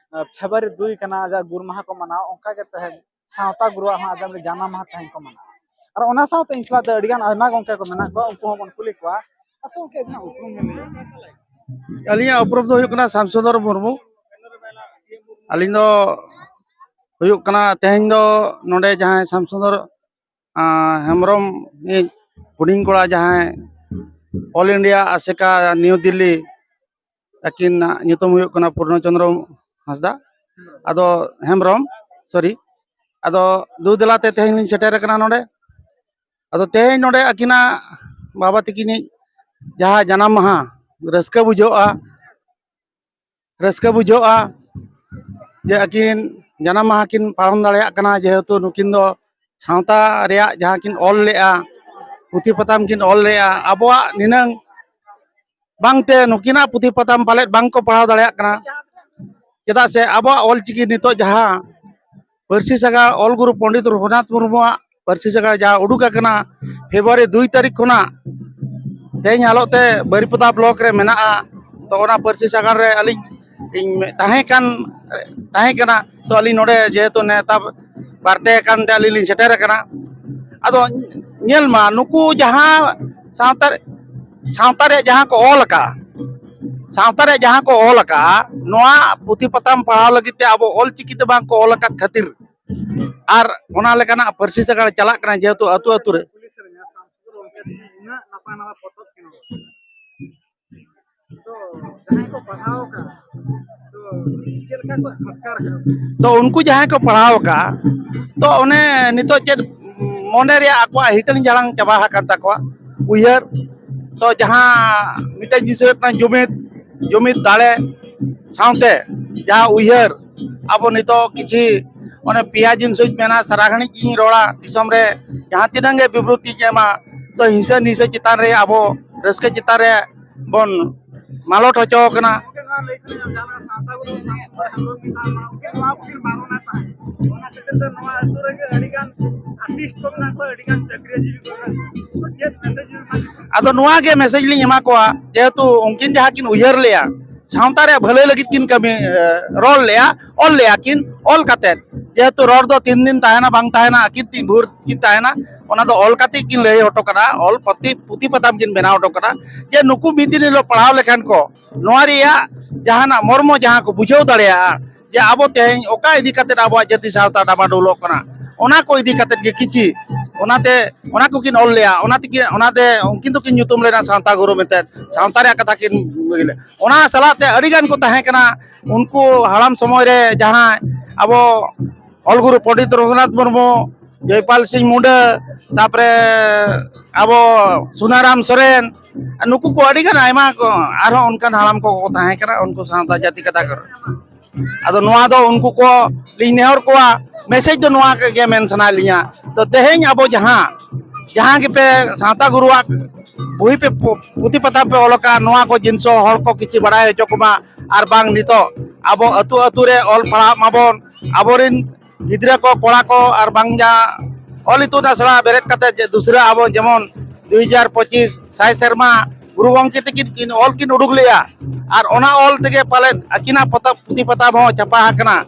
ᱯᱷᱮᱵᱽᱨᱩᱣᱟᱨᱤ ᱫᱩᱭ ᱠᱟᱱᱟ ᱟᱡᱟᱜ ᱜᱩᱨ ᱢᱟᱦᱟ ᱠᱚ ᱢᱟᱱᱟᱣᱟ, ᱚᱱᱠᱟ ᱜᱮ ᱛᱮᱦᱮᱧ ᱥᱟᱶᱛᱟ ᱜᱩᱨᱩᱣᱟᱜ ᱦᱚᱸ ᱟᱡᱟᱜ ᱡᱟᱱᱟᱢ ᱢᱟᱦᱟ ᱛᱮᱦᱮᱧ ᱠᱚ ᱢᱟᱱᱟᱣᱟ᱾ ᱟᱨ ᱚᱱᱟ ᱥᱟᱶᱛᱮ ᱤᱧ ᱥᱟᱞᱟᱜ ᱫᱚ ᱟᱹᱰᱤ ᱜᱟᱱ ᱟᱭᱢᱟ ᱜᱚᱢᱠᱮ ᱠᱚ ᱢᱮᱱᱟᱜ ᱠᱚᱣᱟ, ᱩᱱᱠᱩ ᱦᱚᱸᱵᱚᱱ ᱠᱩᱞᱤ ᱠᱚᱣᱟ᱾ ᱟᱪᱪᱷᱟ ᱜᱚᱢᱠᱮ, ᱟᱹᱵᱤᱱᱟᱜ ᱩᱯᱨᱩᱢ ᱵᱮᱱ ᱞᱟᱹᱭᱟ? ᱟᱹᱞᱤᱧᱟᱜ ᱩᱯᱨᱩᱢ ᱫᱚ ᱦᱩᱭᱩᱜ ᱠᱟᱱᱟ ᱥᱟᱢᱥᱩᱱᱫᱚᱨ ᱢᱩᱨᱢᱩ᱾ ᱟᱹᱞᱤᱧ ᱫᱚ ᱦᱩᱭᱩᱜ ᱠᱟᱱᱟ ᱛᱮᱦᱮᱧ ᱫᱚ ᱱᱚᱰᱮ ᱡᱟᱦᱟᱸᱭ ᱥᱟᱢᱥᱩᱱᱫᱚᱨ ᱟᱸ, ᱦᱮᱢᱵᱨᱚᱢ ᱤᱡ ᱦᱩᱰᱤᱧ ᱠᱚᱲᱟ ᱡᱟᱦᱟᱸᱭ ᱚᱞ ᱤᱱᱰᱤᱭᱟ ᱟᱥᱮᱠᱟ ᱱᱤᱭᱩ ᱫᱤᱞᱞᱤ, ᱟᱹᱠᱤᱱᱟᱜ ᱧᱩᱛᱩᱢ ᱦᱩᱭᱩᱜ ᱠᱟᱱᱟ ᱯᱩᱨᱱᱚ ᱪᱚᱱᱫᱨᱚ ᱦᱟᱸᱥᱫᱟ, ᱟᱫᱚ ᱦᱮᱢᱵᱨᱚᱢ, ᱥᱚᱨᱤ᱾ ᱟᱫᱚ ᱫᱩ ᱫᱮᱞᱟᱛᱮ ᱛᱮᱦᱮᱧ ᱞᱤᱧ ᱥᱮᱴᱮᱨ ᱟᱠᱟᱱᱟ ᱱᱚᱰᱮ᱾ ᱟᱫᱚ ᱛᱮᱦᱮᱧ ᱱᱚᱰᱮ ᱟᱹᱠᱤᱱᱟᱜ ᱵᱟᱵᱟ ᱛᱟᱹᱠᱤᱱᱤᱡ ᱡᱟᱦᱟᱸ ᱡᱟᱱᱟᱢ ᱢᱟᱦᱟ, ᱨᱟᱹᱥᱠᱟᱹ ᱵᱩᱡᱷᱟᱹᱜᱼᱟ, ᱨᱟᱹᱥᱠᱟᱹ ᱵᱩᱡᱷᱟᱹᱜᱼᱟ ᱡᱮ ᱟᱹᱠᱤᱱ ᱡᱟᱱᱟᱢ ᱢᱟᱦᱟ ᱠᱤᱱ ᱯᱟᱞᱚᱱ ᱫᱟᱲᱮᱭᱟᱜ ᱠᱟᱱᱟ, ᱡᱮᱦᱮᱛᱩ ᱱᱩᱠᱤᱱ ᱫᱚ ᱥᱟᱶᱛᱟ ᱨᱮᱭᱟᱜ ᱡᱟᱦᱟᱸ ᱠᱤᱱ ᱚᱞ ᱞᱮᱜᱼᱟ, ᱯᱩᱛᱷᱤ ᱯᱟᱛᱷᱟᱢ ᱠᱤᱱ ᱚᱞ ᱞᱮᱜᱼᱟ, ᱟᱵᱚᱣᱟᱜ ᱱᱤᱱᱟᱹᱝ ᱵᱟᱝᱛᱮ ᱱᱩᱠᱤᱱᱟᱜ ᱯᱩᱛᱷᱤ ᱯᱟᱛᱷᱟᱢ ᱯᱟᱞᱮᱫ ᱵᱟᱝ ᱠᱚ ᱯᱟᱲᱦᱟᱣ ᱫᱟᱲᱮᱭᱟᱜ ᱠᱟᱱᱟ᱾ ᱪᱮᱫᱟᱜ ᱥᱮ ᱟᱵᱚᱣᱟᱜ ᱚᱞᱪᱤᱠᱤ ᱱᱤᱛᱚᱜ ᱡᱟᱦᱟᱸ ᱯᱟᱹᱨᱥᱤ ᱥᱟᱜᱟᱲ ᱚᱞ ᱜᱩᱨᱩ ᱯᱚᱱᱰᱤᱛ ᱨᱚᱜᱷᱩᱱᱟᱛᱷ ᱢᱩᱨᱢᱩᱣᱟᱜ ᱯᱟᱹᱨᱥᱤ ᱥᱟᱜᱟᱲ ᱡᱟᱦᱟᱸ ᱩᱰᱩᱠ ᱟᱠᱟᱱᱟ ᱯᱷᱮᱵᱽᱨᱩᱣᱟᱨᱤ ᱫᱩᱭ ᱛᱟᱹᱨᱤᱠᱷ ᱠᱷᱚᱱᱟᱜ ᱛᱮᱦᱮᱧ ᱦᱟᱞᱚᱛ ᱛᱮ ᱵᱟᱹᱨᱤᱯᱟᱫᱟ ᱵᱞᱚᱠ ᱨᱮ ᱢᱮᱱᱟᱜᱼᱟ᱾ ᱛᱚ ᱚᱱᱟ ᱯᱟᱹᱨᱥᱤ ᱥᱟᱜᱟᱲ ᱨᱮ ᱟᱹᱞᱤᱧ ᱤᱧ ᱛᱟᱦᱮᱸ ᱠᱟᱱ ᱛᱟᱦᱮᱸ ᱠᱟᱱᱟ᱾ ᱛᱚ ᱟᱹᱞᱤᱧ ᱱᱚᱰᱮ ᱡᱮᱦᱮᱛᱩ ᱱᱮᱣᱛᱟ ᱵᱟᱨᱛᱮ ᱟᱠᱟᱱ ᱛᱮ ᱟᱹᱞᱤᱧ ᱞᱤᱧ ᱥᱮᱴᱮᱨ ᱟᱠᱟᱱᱟ᱾ ᱟᱫᱚ ᱧᱮᱞ ᱢᱟ ᱱᱩᱠᱩ ᱡᱟᱦᱟᱸ ᱥᱟᱶᱛᱟ ᱨᱮ ᱥᱟᱶᱛᱟ ᱨᱮᱭᱟᱜ ᱡᱟᱦᱟᱸ ᱠᱚ ᱚᱞ ᱟᱠᱟᱫᱼᱟ, ᱥᱟᱶᱛᱟ ᱨᱮᱭᱟᱜ ᱡᱟᱦᱟᱸ ᱠᱚ ᱚᱞ ᱟᱠᱟᱫᱼᱟ, ᱱᱚᱣᱟ ᱯᱩᱛᱷᱤ ᱯᱟᱛᱷᱟᱢ ᱯᱟᱲᱦᱟᱣ ᱞᱟᱹᱜᱤᱫ ᱛᱮ ᱟᱵᱚ ᱚᱞ ᱪᱤᱠᱤ ᱛᱮ ᱵᱟᱝ ᱠᱚ ᱚᱞ ᱟᱠᱟᱫ ᱠᱷᱟᱹᱛᱤᱨ ᱟᱨ ᱚᱱᱟ ᱞᱮᱠᱟᱱᱟᱜ ᱯᱟᱹᱨᱥᱤ ᱥᱟᱜᱟᱲ ᱪᱟᱞᱟᱜ ᱠᱟᱱᱟ, ᱡᱮᱦᱮᱛᱩ ᱟᱹᱛᱩ ᱟᱹᱛᱩ ᱨᱮ᱾ ᱛᱚ ᱡᱟᱦᱟᱸᱭ ᱠᱚ ᱯᱟᱲᱦᱟᱣ ᱟᱠᱟᱫ, ᱛᱚ ᱪᱮᱫ ᱞᱮᱠᱟ ᱠᱚ ᱟᱴᱠᱟᱨ ᱟᱠᱟᱫ? ᱛᱚ ᱩᱱᱠᱩ ᱡᱟᱦᱟᱸᱭ ᱠᱚ ᱯᱟᱲᱦᱟᱣ ᱟᱠᱟᱫ, ᱛᱚ ᱚᱱᱮ ᱱᱤᱛᱚᱜ ᱪᱮᱫ ᱢᱚᱱᱮ ᱨᱮᱭᱟᱜ ᱟᱠᱚᱣᱟᱜ ᱦᱤᱴᱟᱹᱝ ᱡᱟᱲᱟᱝ ᱪᱟᱵᱟ ᱟᱠᱟᱱ ᱛᱟᱠᱚᱣᱟ ᱩᱭᱦᱟᱹᱨ᱾ ᱛᱚ ᱡᱟᱦᱟᱸ ᱢᱤᱫᱴᱮᱱ ᱡᱤᱱᱤᱥ ᱦᱩᱭᱩᱜ ᱠᱟᱱᱟ ᱡᱩᱢᱤᱫ, ᱡᱩᱢᱤᱫ ᱫᱟᱲᱮ ᱥᱟᱶᱛᱮ ᱡᱟᱦᱟᱸ ᱩᱭᱦᱟᱹᱨ ᱟᱵᱚ ᱱᱤᱛᱚᱜ ᱠᱤᱪᱷᱤ ᱚᱱᱮ ᱯᱮᱭᱟ ᱡᱤᱱᱤᱥ ᱤᱧ ᱢᱮᱱᱟ, ᱥᱟᱨᱟ ᱜᱷᱟᱹᱲᱤᱡ ᱤᱧ ᱨᱚᱲᱟ ᱫᱤᱥᱚᱢ ᱨᱮ, ᱡᱟᱦᱟᱸ ᱛᱤᱱᱟᱹᱜ ᱜᱮ ᱵᱤᱵᱨᱚᱛᱤᱧ ᱮᱢᱟ, ᱛᱚ ᱦᱤᱝᱥᱟᱹ ᱦᱤᱝᱥᱟᱹ ᱪᱮᱛᱟᱱ ᱨᱮ, ᱟᱵᱚ ᱨᱟᱹᱥᱠᱟᱹ ᱪᱮᱛᱟᱱ ᱨᱮ ᱵᱚᱱ ᱢᱟᱞᱚᱴ ᱦᱚᱪᱚ ᱠᱟᱱᱟ᱾ ᱜᱚᱢᱠᱮ, ᱱᱚᱣᱟ ᱞᱟᱹᱭ ᱥᱟᱱᱟᱧᱟ, ᱡᱟᱦᱟᱸ ᱥᱟᱶᱛᱟ ᱜᱩᱨᱩ ᱥᱟᱶᱛᱟ ᱦᱮᱢᱵᱨᱚᱢ ᱠᱤᱱ ᱛᱟᱦᱮᱸ ᱞᱮᱱᱟ, ᱩᱱᱠᱤᱱ ᱱᱚᱣᱟ ᱠᱚᱠᱤᱱ ᱵᱟᱨᱚᱱᱟ ᱛᱟᱦᱮᱸᱫ᱾ ᱚᱱᱟ ᱠᱷᱟᱹᱛᱤᱨ ᱛᱮ ᱱᱚᱣᱟ ᱟᱹᱛᱩ ᱨᱮᱜᱮ ᱟᱹᱰᱤ ᱜᱟᱱ ᱟᱨᱴᱤᱥᱴ ᱠᱚ ᱢᱮᱱᱟᱜ ᱠᱚᱣᱟ, ᱟᱹᱰᱤ ᱜᱟᱱ ᱪᱟᱹᱠᱨᱤᱡᱤᱵᱤ ᱠᱚ ᱢᱮᱱᱟᱜ ᱠᱚᱣᱟ᱾ ᱛᱚ ᱪᱮᱫ ᱢᱮᱥᱮᱡᱽ ᱵᱤᱱ ᱮᱢᱟ ᱠᱚᱣᱟ? ᱟᱫᱚ ᱱᱚᱣᱟ ᱜᱮ ᱢᱮᱥᱮᱡᱽ ᱞᱤᱧ ᱮᱢᱟ ᱠᱚᱣᱟ, ᱡᱮᱦᱮᱛᱩ ᱩᱱᱠᱤᱱ ᱡᱟᱦᱟᱸ ᱠᱤᱱ ᱩᱭᱦᱟᱹᱨ ᱞᱮᱜᱼᱟ, ᱥᱟᱶᱛᱟ ᱨᱮᱭᱟᱜ ᱵᱷᱟᱹᱞᱟᱹᱭ ᱞᱟᱹᱜᱤᱫ ᱠᱤᱱ ᱠᱟᱹᱢᱤ, ᱮ, ᱨᱚᱲ ᱞᱮᱜᱼᱟ, ᱚᱞ ᱞᱮᱜᱼᱟ ᱠᱤᱱ, ᱚᱞ ᱠᱟᱛᱮᱫ, ᱡᱮᱦᱮᱛᱩ ᱨᱚᱲ ᱫᱚ ᱛᱤᱱ ᱫᱤᱱ ᱛᱟᱦᱮᱱᱟ ᱵᱟᱝ ᱛᱟᱦᱮᱱᱟ, ᱟᱹᱠᱤᱱ ᱛᱤ ᱵᱷᱳᱨ ᱠᱤᱱ ᱛᱟᱦᱮᱱᱟ, ᱚᱱᱟ ᱫᱚ ᱚᱞ ᱠᱟᱛᱮᱫ ᱠᱤᱱ ᱞᱟᱹᱭ ᱦᱚᱴᱚ ᱠᱟᱫᱟ, ᱚᱞ ᱯᱩᱛᱷᱤ, ᱯᱩᱛᱷᱤ ᱯᱟᱛᱷᱟᱢ ᱠᱤᱱ ᱵᱮᱱᱟᱣ ᱦᱚᱴᱚ ᱠᱟᱫᱟ, ᱡᱮ ᱱᱩᱠᱩ ᱢᱤᱫ ᱫᱤᱱ ᱦᱤᱞᱳᱜ ᱯᱟᱲᱦᱟᱣ ᱞᱮᱠᱷᱟᱱ ᱠᱚ, ᱱᱚᱣᱟ ᱨᱮᱭᱟᱜ ᱡᱟᱦᱟᱱᱟᱜ ᱢᱚᱨᱢᱚ ᱡᱟᱦᱟᱸ ᱠᱚ ᱵᱩᱡᱷᱟᱹᱣ ᱫᱟᱲᱮᱭᱟᱜᱼᱟ, ᱡᱮ ᱟᱵᱚ ᱛᱮᱦᱮᱧ ᱚᱠᱟ ᱤᱫᱤ ᱠᱟᱛᱮᱫ ᱟᱵᱚᱣᱟᱜ ᱡᱟᱹᱛᱤ ᱥᱟᱶᱛᱟ ᱰᱟᱢᱟᱰᱳᱞᱚᱜ ᱠᱟᱱᱟ, ᱚᱱᱟ ᱠᱚ ᱤᱫᱤ ᱠᱟᱛᱮᱫ ᱜᱮ ᱠᱤᱪᱷᱤ, ᱚᱱᱟᱛᱮ ᱚᱱᱟ ᱠᱚᱠᱤᱱ ᱚᱞ ᱞᱮᱜᱼᱟ, ᱚᱱᱟ ᱛᱮᱜᱮ, ᱚᱱᱟᱛᱮ ᱩᱱᱠᱤᱱ ᱫᱚᱠᱤᱱ ᱧᱩᱛᱩᱢ ᱞᱮᱱᱟ ᱥᱟᱶᱛᱟ ᱜᱩᱨᱩ ᱢᱮᱱᱛᱮ, ᱥᱟᱶᱛᱟ ᱨᱮᱭᱟᱜ ᱠᱟᱛᱷᱟ ᱠᱤᱱ ᱞᱟᱹᱭ ᱞᱮᱫ᱾ ᱚᱱᱟ ᱥᱟᱞᱟᱜ ᱛᱮ ᱟᱹᱰᱤ ᱜᱟᱱ ᱠᱚ ᱛᱟᱦᱮᱸ ᱠᱟᱱᱟ, ᱩᱱᱠᱩ ᱦᱟᱲᱟᱢ ᱥᱚᱢᱚᱭ ᱨᱮ ᱡᱟᱦᱟᱸᱭ ᱟᱵᱚ ᱚᱞ ᱜᱩᱨᱩ ᱯᱚᱱᱰᱤᱛ ᱨᱚᱜᱷᱩᱱᱟᱛᱷ ᱢᱩᱨᱢᱩ, ᱡᱚᱭᱯᱟᱞ ᱥᱤᱝ ᱢᱩᱱᱰᱟᱹ, ᱛᱟᱯᱚᱨᱮ ᱟᱵᱚ ᱥᱩᱱᱟᱨᱟᱢ ᱥᱚᱨᱮᱱ, ᱱᱩᱠᱩ ᱠᱚ ᱟᱹᱰᱤ ᱜᱟᱱ ᱟᱭᱢᱟ ᱠᱚ ᱟᱨᱦᱚᱸ ᱚᱱᱠᱟᱱ ᱦᱟᱲᱟᱢ ᱠᱚᱠᱚ ᱛᱟᱦᱮᱸ ᱠᱟᱱᱟ, ᱩᱱᱠᱩ ᱥᱟᱶᱛᱟ ᱡᱟᱹᱛᱤ ᱠᱟᱛᱷᱟ ᱠᱚ᱾ ᱟᱫᱚ ᱱᱚᱣᱟ ᱫᱚ ᱩᱱᱠᱩ ᱠᱚ ᱞᱤᱧ ᱱᱮᱦᱚᱨ ᱠᱚᱣᱟ, ᱢᱮᱥᱮᱡᱽ ᱫᱚ ᱱᱚᱣᱟ ᱜᱮ ᱢᱮᱱ ᱥᱟᱱᱟᱭᱮᱫ ᱞᱤᱧᱟ᱾ ᱛᱚ ᱛᱮᱦᱮᱧ ᱟᱵᱚ ᱡᱟᱦᱟᱸ, ᱡᱟᱦᱟᱸ ᱜᱮᱯᱮ ᱥᱟᱶᱛᱟ ᱜᱩᱨᱩᱣᱟᱜ ᱵᱳᱭ ᱯᱮ ᱯᱩ-, ᱯᱩᱛᱷᱤ ᱯᱟᱛᱷᱟᱢ ᱯᱮ ᱚᱞ ᱟᱠᱟᱫ, ᱱᱚᱣᱟ ᱠᱚ ᱡᱤᱱᱤᱥ ᱦᱚᱸ ᱦᱚᱲ ᱠᱚ ᱠᱤᱪᱷᱤ ᱵᱟᱲᱟᱭ ᱦᱚᱪᱚ ᱠᱚᱢᱟ, ᱟᱨ ᱵᱟᱝ ᱱᱤᱛᱚᱜ ᱟᱵᱚ ᱟᱹᱛᱩ ᱟᱹᱛᱩ ᱨᱮ ᱚᱞ ᱯᱟᱲᱦᱟᱜ ᱢᱟᱵᱚᱱ, ᱟᱵᱚᱨᱮᱱ ᱜᱤᱫᱽᱨᱟᱹ ᱠᱚ, ᱠᱚᱲᱟ ᱠᱚ, ᱟᱨ ᱵᱟᱝ ᱡᱟ ᱚᱞ ᱤᱛᱩᱱ ᱟᱥᱲᱟ ᱵᱮᱨᱮᱫ ᱠᱟᱛᱮ ᱡᱮ ᱫᱩᱥᱨᱟ ᱟᱵᱚ ᱡᱮᱢᱚᱱ ᱫᱩ ᱦᱟᱡᱟᱨ ᱯᱚᱸᱪᱤᱥ ᱥᱟᱭ ᱥᱮᱨᱢᱟ ᱜᱩᱨᱩ ᱜᱚᱢᱠᱮ ᱛᱟᱹᱠᱤᱱ ᱠᱤᱱ ᱚᱞ ᱠᱤᱱ ᱩᱰᱩᱠ ᱞᱮᱜᱼᱟ, ᱟᱨ ᱚᱱᱟ ᱚᱞ ᱛᱮᱜᱮ ᱯᱟᱞᱮᱫ ᱟᱹᱠᱤᱱᱟᱜ ᱯᱚᱛᱚᱵ, ᱯᱩᱛᱷᱤ ᱯᱟᱛᱷᱟᱢ ᱦᱚᱸ ᱪᱷᱟᱯᱟ ᱟᱠᱟᱱᱟ᱾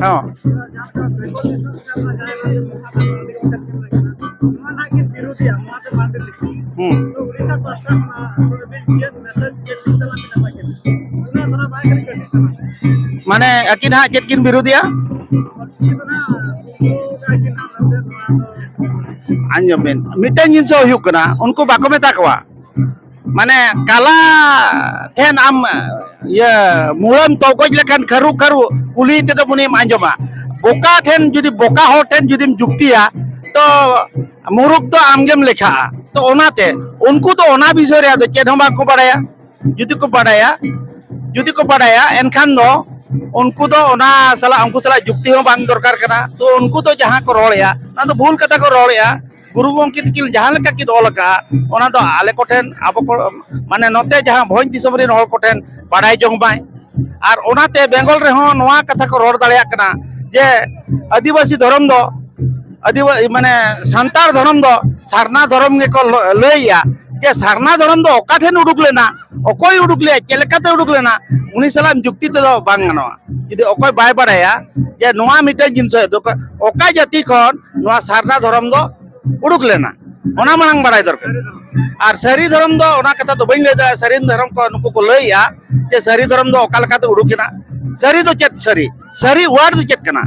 ᱦᱚᱸ᱾ ᱦᱩᱸ᱾ ᱢᱟᱱᱮ ᱟᱹᱠᱤᱱ ᱦᱟᱸᱜ ᱪᱮᱫ ᱠᱤᱱ ᱵᱤᱨᱩᱫᱷᱮᱜᱼᱟ? ᱟᱸᱡᱚᱢ ᱵᱤᱱ, ᱢᱤᱫᱴᱮᱱ ᱡᱤᱱᱤᱥ ᱦᱩᱭᱩᱜ ᱠᱟᱱᱟ, ᱩᱱᱠᱩ ᱵᱟᱠᱚ ᱢᱮᱛᱟ ᱠᱚᱣᱟ, ᱢᱟᱱᱮ ᱠᱟᱞᱟ ᱴᱷᱮᱱ ᱟᱢ ᱤᱭᱟᱹ ᱢᱩᱲᱟᱹᱢ ᱛᱚᱜᱚᱡ ᱞᱮᱠᱷᱟᱱ ᱠᱷᱟᱹᱨᱩ ᱠᱷᱟᱹᱨᱩ ᱠᱩᱞᱤ ᱛᱮᱫᱚ ᱩᱱᱤᱢ ᱟᱸᱡᱚᱢᱟ᱾ ᱵᱚᱠᱟ ᱴᱷᱮᱱ ᱡᱩᱫᱤ, ᱵᱚᱠᱟ ᱦᱚᱲ ᱴᱷᱮᱱ ᱡᱩᱫᱤᱢ ᱡᱩᱠᱛᱤᱭᱟ, ᱛᱚ ᱢᱩᱨᱩᱠ ᱫᱚ ᱟᱢᱜᱮᱢ ᱞᱮᱠᱷᱟᱜᱼᱟ᱾ ᱛᱚ ᱚᱱᱟᱛᱮ ᱩᱱᱠᱩ ᱫᱚ ᱚᱱᱟ ᱵᱤᱥᱚᱭ ᱨᱮᱭᱟᱜ ᱫᱚ ᱪᱮᱫ ᱦᱚᱸ ᱵᱟᱝᱠᱚ ᱵᱟᱲᱟᱭᱟ᱾ ᱡᱩᱫᱤ ᱠᱚ ᱵᱟᱲᱟᱭᱟ, ᱡᱩᱫᱤ ᱠᱚ ᱵᱟᱰᱟᱭᱟ, ᱮᱱᱠᱷᱟᱱ ᱫᱚ ᱩᱱᱠᱩ ᱫᱚ ᱚᱱᱟ ᱥᱟᱞᱟᱜ, ᱩᱱᱠᱩ ᱥᱟᱞᱟᱜ ᱡᱩᱠᱛᱤ ᱦᱚᱸ ᱵᱟᱝ ᱫᱚᱨᱠᱟᱨ ᱠᱟᱱᱟ᱾ ᱛᱚ ᱩᱱᱠᱩ ᱫᱚ ᱡᱟᱦᱟᱸ ᱠᱚ ᱨᱚᱲᱮᱜᱼᱟ, ᱚᱱᱟ ᱫᱚ ᱵᱷᱩᱞ ᱠᱟᱛᱷᱟ ᱠᱚ ᱨᱚᱲᱮᱜᱼᱟ᱾ ᱜᱩᱨᱩ ᱜᱚᱢᱠᱮ ᱛᱤᱠᱤᱱ ᱡᱟᱦᱟᱸ ᱞᱮᱠᱟ ᱠᱤᱱ ᱚᱞ ᱟᱠᱟᱫᱼᱟ, ᱚᱱᱟ ᱫᱚ ᱟᱞᱮ ᱠᱚᱴᱷᱮᱱ, ᱟᱵᱚ ᱠᱚ, ᱢᱟᱱᱮ ᱱᱚᱛᱮ ᱡᱟᱦᱟᱸ ᱵᱷᱚᱸᱡᱽ ᱫᱤᱥᱚᱢ ᱨᱮᱱ ᱦᱚᱲ ᱠᱚᱴᱷᱮᱱ ᱵᱟᱰᱟᱭ ᱡᱚᱝ ᱢᱟᱭ᱾ ᱟᱨ ᱚᱱᱟᱛᱮ ᱵᱮᱝᱜᱚᱞ ᱨᱮᱦᱚᱸ ᱱᱚᱣᱟ ᱠᱟᱛᱷᱟ ᱠᱚ ᱨᱚᱲ ᱫᱟᱲᱮᱭᱟᱜ ᱠᱟᱱᱟ ᱡᱮ ᱟᱹᱫᱤᱵᱟᱹᱥᱤ ᱫᱷᱚᱨᱚᱢ ᱫᱚ, ᱟᱹᱫᱤᱵᱟᱹᱥᱤ ᱢᱟᱱᱮ ᱥᱟᱱᱛᱟᱲ ᱫᱷᱚᱨᱚᱢ ᱫᱚ ᱥᱟᱨᱱᱟ ᱫᱷᱚᱨᱚᱢ ᱜᱮᱠᱚ ᱞᱚ-, ᱞᱟᱹᱭᱮᱜᱼᱟ᱾ ᱡᱮ ᱥᱟᱨᱱᱟ ᱫᱷᱚᱨᱚᱢ ᱫᱚ ᱚᱠᱟ ᱴᱷᱮᱱ ᱩᱰᱩᱠ ᱞᱮᱱᱟ, ᱚᱠᱚᱭ ᱩᱰᱩᱠ ᱞᱮᱫᱼᱟ, ᱪᱮᱫ ᱞᱮᱠᱟᱛᱮ ᱩᱰᱩᱠ ᱞᱮᱱᱟ, ᱩᱱᱤ ᱥᱟᱞᱟᱜ ᱡᱩᱠᱛᱤ ᱛᱮᱫᱚ ᱵᱟᱝ ᱜᱟᱱᱚᱜᱼᱟ᱾ ᱡᱩᱫᱤ ᱚᱠᱚᱭ ᱵᱟᱭ ᱵᱟᱲᱟᱭᱟ ᱡᱮ ᱱᱚᱣᱟ ᱢᱤᱫᱴᱮᱱ ᱡᱤᱱᱤᱥ ᱫᱚ ᱚᱠᱟ ᱡᱟᱹᱛᱤ ᱠᱷᱚᱱ ᱱᱚᱣᱟ ᱥᱟᱨᱱᱟ ᱫᱷᱚᱨᱚᱢ ᱫᱚ ᱩᱰᱩᱠ ᱞᱮᱱᱟ, ᱚᱱᱟ ᱢᱟᱲᱟᱝ ᱵᱟᱲᱟᱭ ᱫᱚᱨᱠᱟᱨ᱾ ᱟᱨ ᱥᱟᱹᱨᱤ ᱫᱷᱚᱨᱚᱢ ᱫᱚ, ᱚᱱᱟ ᱠᱟᱛᱷᱟ ᱫᱚ ᱵᱟᱹᱧ ᱞᱟᱹᱭ ᱫᱟᱲᱮᱭᱟᱜᱼᱟ, ᱥᱟᱹᱨᱤ ᱫᱷᱚᱨᱚᱢ ᱠᱚ ᱱᱩᱠᱩ ᱠᱚ ᱞᱟᱹᱭᱮᱜᱼᱟ ᱡᱮ ᱥᱟᱹᱨᱤ ᱫᱷᱚᱨᱚᱢ ᱫᱚ ᱚᱠᱟ ᱞᱮᱠᱟᱛᱮ ᱩᱰᱩᱠ ᱮᱱᱟ᱾ ᱥᱟᱹᱨᱤ ᱫᱚ ᱪᱮᱫ ᱥᱟᱹᱨᱤ? ᱥᱟᱹᱨᱤ ᱣᱟᱨᱰ ᱫᱚ ᱪᱮᱫ ᱠᱟᱱᱟ?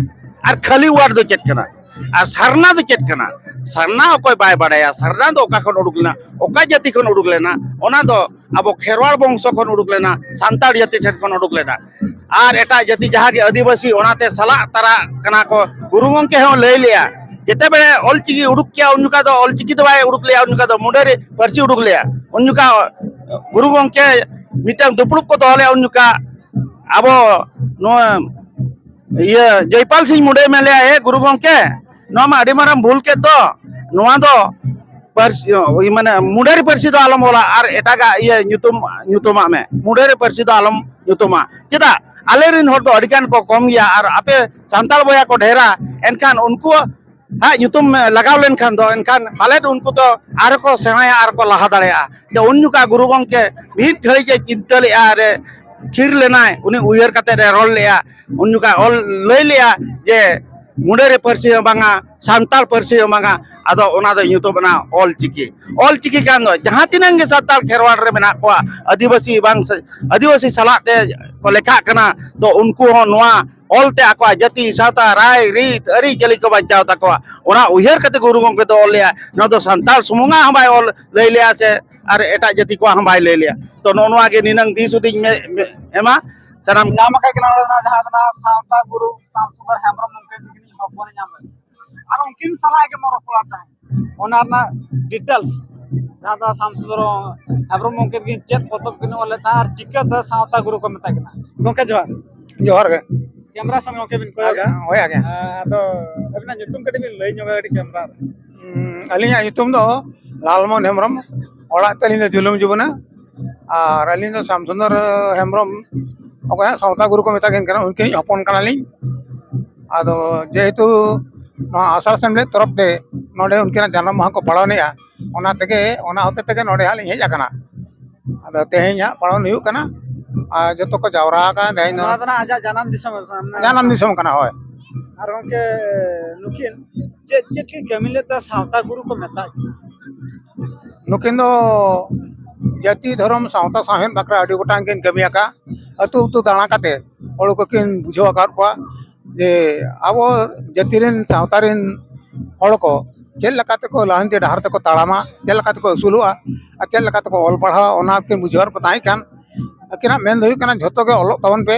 ᱟᱨ ᱠᱷᱟᱹᱞᱤ ᱣᱟᱨᱰ ᱫᱚ ᱪᱮᱫ ᱠᱟᱱᱟ? ᱟᱨ ᱥᱟᱨᱱᱟ ᱫᱚ ᱪᱮᱫ ᱠᱟᱱᱟ? ᱥᱟᱨᱱᱟ ᱚᱠᱚᱭ ᱵᱟᱭ ᱵᱟᱲᱟᱭᱟ, ᱥᱟᱨᱱᱟ ᱫᱚ ᱚᱠᱟ ᱠᱷᱚᱱ ᱩᱰᱩᱠ ᱞᱮᱱᱟ, ᱚᱠᱟ ᱡᱟᱹᱛᱤ ᱠᱷᱚᱱ ᱩᱰᱩᱠ ᱞᱮᱱᱟ, ᱚᱱᱟ ᱫᱚ ᱟᱵᱚ ᱠᱷᱮᱨᱣᱟᱲ ᱵᱚᱝᱥᱚ ᱠᱷᱚᱱ ᱩᱰᱩᱠ ᱞᱮᱱᱟ, ᱥᱟᱱᱛᱟᱲ ᱡᱟᱹᱛᱤ ᱴᱷᱮᱱ ᱠᱷᱚᱱ ᱩᱰᱩᱠ ᱞᱮᱱᱟ᱾ ᱟᱨ ᱮᱴᱟᱜ ᱡᱟᱹᱛᱤ ᱡᱟᱦᱟᱸ ᱜᱮ ᱟᱹᱫᱤᱵᱟᱹᱥᱤ, ᱚᱱᱟᱛᱮ ᱥᱟᱞᱟᱜ ᱛᱟᱨᱟᱜ ᱠᱟᱱᱟ ᱠᱚ᱾ ᱜᱩᱨᱩ ᱜᱚᱢᱠᱮ ᱦᱚᱸ ᱞᱟᱹᱭ ᱞᱮᱜᱼᱟ, ᱡᱮᱛᱮ ᱵᱮᱲᱮ ᱚᱞ ᱪᱤᱠᱤ ᱩᱰᱩᱠ ᱠᱮᱜᱼᱟ, ᱩᱱ ᱡᱚᱠᱷᱟ ᱫᱚ ᱚᱞ ᱪᱤᱠᱤ ᱫᱚ ᱵᱟᱭ ᱩᱰᱩᱠ ᱞᱮᱜᱼᱟ, ᱩᱱ ᱡᱚᱠᱷᱟ ᱫᱚ ᱢᱩᱰᱟᱹᱨᱤ ᱯᱟᱹᱨᱥᱤ ᱩᱰᱩᱠ ᱞᱮᱜᱼᱟ᱾ ᱩᱱ ᱡᱚᱠᱷᱟ ᱜᱩᱨᱩ ᱜᱚᱢᱠᱮ ᱢᱤᱫᱴᱟᱝ ᱫᱩᱯᱲᱩᱵ ᱠᱚ ᱫᱚᱦᱚ ᱞᱮᱜᱼᱟ, ᱩᱱ ᱡᱚᱠᱷᱟ ᱟᱵᱚ ᱱᱚᱣᱟ ᱤᱭᱟᱹ ᱡᱚᱭᱯᱟᱞ ᱥᱤᱝ ᱢᱩᱰᱟᱹᱭ ᱢᱮᱱ ᱞᱮᱜᱼᱟ, "ᱮ ᱜᱩᱨᱩ ᱜᱚᱢᱠᱮ, ᱱᱚᱣᱟ ᱢᱟ ᱟᱹᱰᱤ ᱢᱟᱨᱟᱝ ᱵᱷᱩᱞ ᱠᱮᱫ ᱫᱚ, ᱱᱚᱣᱟ ᱫᱚ ᱯᱟᱹᱨᱥᱤ, ᱢᱟᱱᱮ ᱢᱩᱰᱟᱹᱨᱤ ᱯᱟᱹᱨᱥᱤ ᱫᱚ ᱟᱞᱚᱢ ᱚᱞᱟ ᱟᱨ ᱮᱴᱟᱜᱟᱜ ᱤᱭᱟᱹ ᱧᱩᱛᱩᱢ ᱧᱩᱛᱩᱢᱟᱜ ᱢᱮ, ᱢᱩᱰᱟᱹᱨᱤ ᱯᱟᱹᱨᱥᱤ ᱫᱚ ᱟᱞᱚᱢ ᱧᱩᱛᱩᱢᱟ᱾ ᱪᱮᱫᱟᱜ? ᱟᱞᱮ ᱨᱮᱱ ᱦᱚᱲ ᱫᱚ ᱟᱹᱰᱤ ᱜᱟᱱ ᱠᱚ ᱠᱚᱢ ᱜᱮᱭᱟ ᱟᱨ ᱟᱯᱮ ᱥᱟᱱᱛᱟᱲ ᱵᱚᱭᱦᱟ ᱠᱚ ᱰᱷᱮᱨᱟ, ᱮᱱᱠᱷᱟᱱ ᱩᱱᱠᱩ ᱦᱟᱸᱜ ᱧᱩᱛᱩᱢ ᱞᱟᱜᱟᱣ ᱞᱮᱱᱠᱷᱟᱱ ᱫᱚ, ᱮᱱᱠᱷᱟᱱ ᱯᱟᱞᱮᱫ ᱩᱱᱠᱩ ᱫᱚ ᱟᱨᱦᱚᱸ ᱠᱚ ᱥᱮᱬᱟᱭᱟ ᱟᱨ ᱠᱚ ᱞᱟᱦᱟ ᱫᱟᱲᱮᱭᱟᱜᱼᱟ᱾ ᱡᱮ ᱩᱱ ᱡᱚᱠᱷᱟ ᱜᱩᱨᱩ ᱜᱚᱢᱠᱮ ᱢᱤᱫ ᱜᱷᱟᱹᱲᱤᱡ ᱮ ᱪᱤᱱᱛᱟᱹ ᱞᱮᱜᱼᱟ, ᱨᱮ ᱛᱷᱤᱨ ᱞᱮᱱᱟᱭ, ᱩᱱᱤ ᱩᱭᱦᱟᱹᱨ ᱠᱟᱛᱮ ᱮ ᱨᱚᱲ ᱞᱮᱜᱼᱟ, ᱩᱱ ᱡᱚᱠᱷᱟ ᱚᱞ ᱞᱟᱹᱭ ᱞᱮᱜᱼᱟ ᱡᱮ ᱢᱩᱰᱟᱹᱨᱤ ᱯᱟᱹᱨᱥᱤ ᱦᱚᱸ ᱵᱟᱝᱟ, ᱥᱟᱱᱛᱟᱲ ᱯᱟᱹᱨᱥᱤ ᱦᱚᱸ ᱵᱟᱝᱟ, ᱟᱫᱚ ᱚᱱᱟ ᱫᱚ ᱧᱩᱛᱩᱢ ᱮᱱᱟ ᱚᱞ ᱪᱤᱠᱤ᱾ ᱚᱞ ᱪᱤᱠᱤ ᱠᱷᱟᱱ ᱫᱚ ᱡᱟᱦᱟᱸ ᱛᱤᱱᱟᱹᱜ ᱜᱮ ᱥᱟᱱᱛᱟᱲ ᱠᱷᱮᱨᱣᱟᱲ ᱨᱮ ᱢᱮᱱᱟᱜ ᱠᱚᱣᱟ, ᱟᱹᱫᱤᱵᱟᱹᱥᱤ ᱵᱟᱝ ᱥᱮ ᱟᱹᱫᱤᱵᱟᱹᱥᱤ ᱥᱟᱞᱟᱜ ᱛᱮ ᱠᱚ ᱞᱮᱠᱷᱟᱜ ᱠᱟᱱᱟ, ᱛᱚ ᱩᱱᱠᱩ ᱦᱚᱸ ᱱᱚᱣᱟ ᱚᱞ ᱛᱮ ᱟᱠᱚᱣᱟᱜ ᱡᱟᱹᱛᱤ, ᱥᱟᱶᱛᱟ, ᱨᱟᱭ ᱨᱤᱛ, ᱟᱹᱨᱤᱪᱟᱹᱞᱤ ᱠᱚ ᱵᱟᱧᱪᱟᱣ ᱛᱟᱠᱚᱣᱟ᱾ ᱚᱱᱟ ᱩᱭᱦᱟᱹᱨ ᱠᱟᱛᱮ ᱜᱩᱨᱩ ᱜᱚᱢᱠᱮ ᱫᱚ ᱚᱞ ᱞᱮᱜᱼᱟ᱾ ᱱᱚᱣᱟ ᱫᱚ ᱥᱟᱱᱛᱟᱲ ᱥᱩᱢᱩᱝᱟᱜ ᱦᱚᱸ ᱵᱟᱭ ᱚᱞ ᱞᱟᱹᱭ ᱞᱮᱜᱼᱟ ᱥᱮ ᱟᱨ ᱮᱴᱟᱜ ᱡᱟᱹᱛᱤ ᱠᱚᱣᱟᱜ ᱦᱚᱸ ᱵᱟᱭ ᱞᱟᱹᱭ ᱞᱮᱜᱼᱟ᱾ ᱛᱚ ᱱᱚᱜᱼᱚ ᱱᱚᱣᱟ ᱜᱮ ᱱᱤᱱᱟᱹᱝ ᱫᱤᱥ ᱦᱩᱫᱤᱥ ᱢᱮ, ᱢᱮ, ᱮᱢᱟ ᱥᱟᱱᱟᱢ ᱧᱟᱢ ᱟᱠᱟᱫ ᱠᱤᱱᱟ ᱚᱸᱰᱮ ᱫᱚ ᱱᱟᱜ ᱡᱟᱦᱟᱸ ᱫᱚ ᱱᱟᱜ ᱥᱟᱶᱛᱟ ᱜᱩᱨᱩ ᱥᱟᱢ ᱥᱩᱸᱫᱚᱨ ᱦᱮᱢᱵᱨᱚᱢ ᱜᱚᱢᱠᱮ ᱛᱤᱠᱤᱱᱤᱡ ᱦᱚᱯᱚᱱᱮ ᱧᱟᱢ ᱞᱮᱫ, ᱟᱨ ᱩᱱᱠᱤᱱ ᱥᱟᱞᱟᱜ ᱜᱮ ᱵᱚᱱ ᱨᱚᱯᱚᱲᱟ ᱛᱟᱦᱮᱸᱫ ᱚᱱᱟ ᱨᱮᱱᱟᱜ ᱰᱤᱴᱮᱞᱥ᱾ ᱡᱟᱦᱟᱸ ᱫᱚ ᱥᱟᱢᱥᱩᱫᱚᱨ ᱦᱮᱢᱵᱨᱚᱢ ᱜᱚᱢᱠᱮ ᱛᱟᱹᱠᱤᱱ ᱪᱮᱫ ᱯᱚᱛᱚᱵ ᱠᱤᱱ ᱚᱞ ᱞᱮᱫ ᱛᱟᱦᱮᱸᱫ ᱟᱨ ᱪᱤᱠᱟᱹᱛᱮ ᱥᱟᱶᱛᱟ ᱜᱩᱨᱩ ᱠᱚ ᱢᱮᱛᱟ ᱠᱤᱱᱟ? ᱜᱚᱢᱠᱮ ᱡᱚᱦᱟᱨ᱾ ᱡᱚᱦᱟᱨ ᱜᱮ᱾ ᱠᱮᱢᱨᱟ ᱥᱮᱱ ᱜᱚᱢᱠᱮ ᱵᱤᱱ ᱠᱚᱭᱚᱜᱟ᱾ ᱦᱳᱭ, ᱟᱜᱮ᱾ ᱟᱫᱚ ᱟᱹᱵᱤᱱᱟᱜ ᱧᱩᱛᱩᱢ ᱠᱟᱹᱴᱤᱡ ᱵᱤᱱ ᱞᱟᱹᱭ ᱧᱚᱜᱟ ᱠᱟᱹᱴᱤᱡ ᱠᱮᱢᱨᱟ ᱨᱮ᱾ ᱩᱸ, ᱟᱹᱞᱤᱧᱟᱜ ᱧᱩᱛᱩᱢ ᱫᱚ ᱞᱟᱞᱢᱳᱦᱚᱱ ᱦᱮᱢᱵᱨᱚᱢ, ᱚᱲᱟᱜ ᱛᱟᱹᱞᱤᱧ ᱫᱚ ᱡᱩᱞᱩᱢ ᱡᱩᱵᱟᱹᱱᱟ, ᱟᱨ ᱟᱹᱞᱤᱧ ᱫᱚ ᱥᱟᱢᱥᱩᱱᱫᱚᱨ ᱦᱮᱢᱵᱨᱚᱢ, ᱚᱠᱚᱭ ᱦᱟᱸᱜ ᱥᱟᱶᱛᱟ ᱜᱩᱨᱩ ᱠᱚ ᱢᱮᱛᱟ ᱠᱤᱱ ᱠᱟᱱᱟ, ᱩᱱᱠᱤᱱᱤᱡ ᱦᱚᱯᱚᱱ ᱠᱟᱱᱟᱞᱤᱧ᱾ ᱟᱫᱚ ᱡᱮᱦᱮᱛᱩ ᱱᱚᱣᱟ ᱟᱥᱟᱲ ᱥᱮᱢᱞᱮᱫ ᱛᱚᱨᱚᱯ ᱛᱮ ᱱᱚᱰᱮ ᱩᱱᱠᱤᱱᱟᱜ ᱡᱟᱱᱟᱢ ᱢᱟᱦᱟ ᱠᱚ ᱯᱟᱞᱚᱱᱮᱜᱼᱟ, ᱚᱱᱟ ᱛᱮᱜᱮ, ᱚᱱᱟ ᱦᱚᱛᱮ ᱛᱮᱜᱮ ᱱᱚᱰᱮ ᱦᱟᱸᱜ ᱞᱤᱧ ᱦᱮᱡ ᱟᱠᱟᱱᱟ᱾ ᱟᱫᱚ ᱛᱮᱦᱮᱧ ᱦᱟᱸᱜ ᱯᱟᱞᱚᱱ ᱦᱩᱭᱩᱜ ᱠᱟᱱᱟ, ᱟᱨ ᱡᱚᱛᱚ ᱠᱚ ᱡᱟᱣᱨᱟ ᱟᱠᱟᱱᱟ ᱛᱮᱦᱮᱧ ᱫᱚ᱾ ᱱᱚᱣᱟ ᱫᱚ ᱱᱟᱜ ᱟᱡᱟᱜ ᱡᱟᱱᱟᱢ ᱫᱤᱥᱚᱢ ᱠᱟᱱᱟ᱾ ᱡᱟᱱᱟᱢ ᱫᱤᱥᱚᱢ ᱠᱟᱱᱟ, ᱦᱳᱭ᱾ ᱟᱨ ᱜᱚᱢᱠᱮ, ᱱᱩᱠᱤᱱ ᱪᱮᱫ ᱪᱮᱫ ᱠᱤᱱ ᱠᱟᱹᱢᱤ ᱞᱮᱫ ᱛᱮ ᱥᱟᱶᱛᱟ ᱜᱩᱨᱩ ᱠᱚ ᱢᱮᱛᱟᱜ ᱠᱤᱱᱟ? ᱱᱩᱠᱤᱱ ᱫᱚ ᱡᱟᱹᱛᱤ, ᱫᱷᱚᱨᱚᱢ, ᱥᱟᱶᱛᱟ, ᱥᱟᱶᱦᱮᱫ ᱵᱟᱠᱷᱨᱟ ᱟᱹᱰᱤ ᱜᱚᱴᱟᱝ ᱠᱤᱱ ᱠᱟᱹᱢᱤ ᱟᱠᱟᱫᱼᱟ᱾ ᱟᱹᱛᱩ ᱟᱹᱛᱩ ᱫᱟᱬᱟ ᱠᱟᱛᱮ ᱦᱚᱲ ᱠᱚᱠᱤᱱ ᱵᱩᱡᱷᱟᱹᱣ ᱟᱠᱟᱫ ᱠᱚᱣᱟ ᱡᱮ ᱟᱵᱚ ᱡᱟᱹᱛᱤ ᱨᱮᱱ, ᱥᱟᱶᱛᱟ ᱨᱮᱱ ᱦᱚᱲ ᱠᱚ ᱪᱮᱫ ᱞᱮᱠᱟ ᱛᱮᱠᱚ ᱞᱟᱦᱟᱱᱛᱤ ᱰᱟᱦᱟᱨ ᱛᱮᱠᱚ ᱛᱟᱲᱟᱢᱟ, ᱪᱮᱫ ᱞᱮᱠᱟ ᱛᱮᱠᱚ ᱟᱹᱥᱩᱞᱚᱜᱼᱟ ᱟᱨ ᱪᱮᱫ ᱞᱮᱠᱟ ᱛᱮᱠᱚ ᱚᱞ ᱯᱟᱲᱦᱟᱣᱟ, ᱚᱱᱟ ᱠᱤᱱ ᱵᱩᱡᱷᱟᱹᱣ ᱠᱚ ᱛᱟᱦᱮᱸ ᱠᱟᱱ᱾ ᱟᱹᱠᱤᱱᱟᱜ ᱢᱮᱱ ᱫᱚ ᱦᱩᱭᱩᱜ ᱠᱟᱱᱟ, ᱡᱷᱚᱛᱚ ᱜᱮ ᱚᱞᱚᱜ ᱛᱟᱵᱚᱱ ᱯᱮ,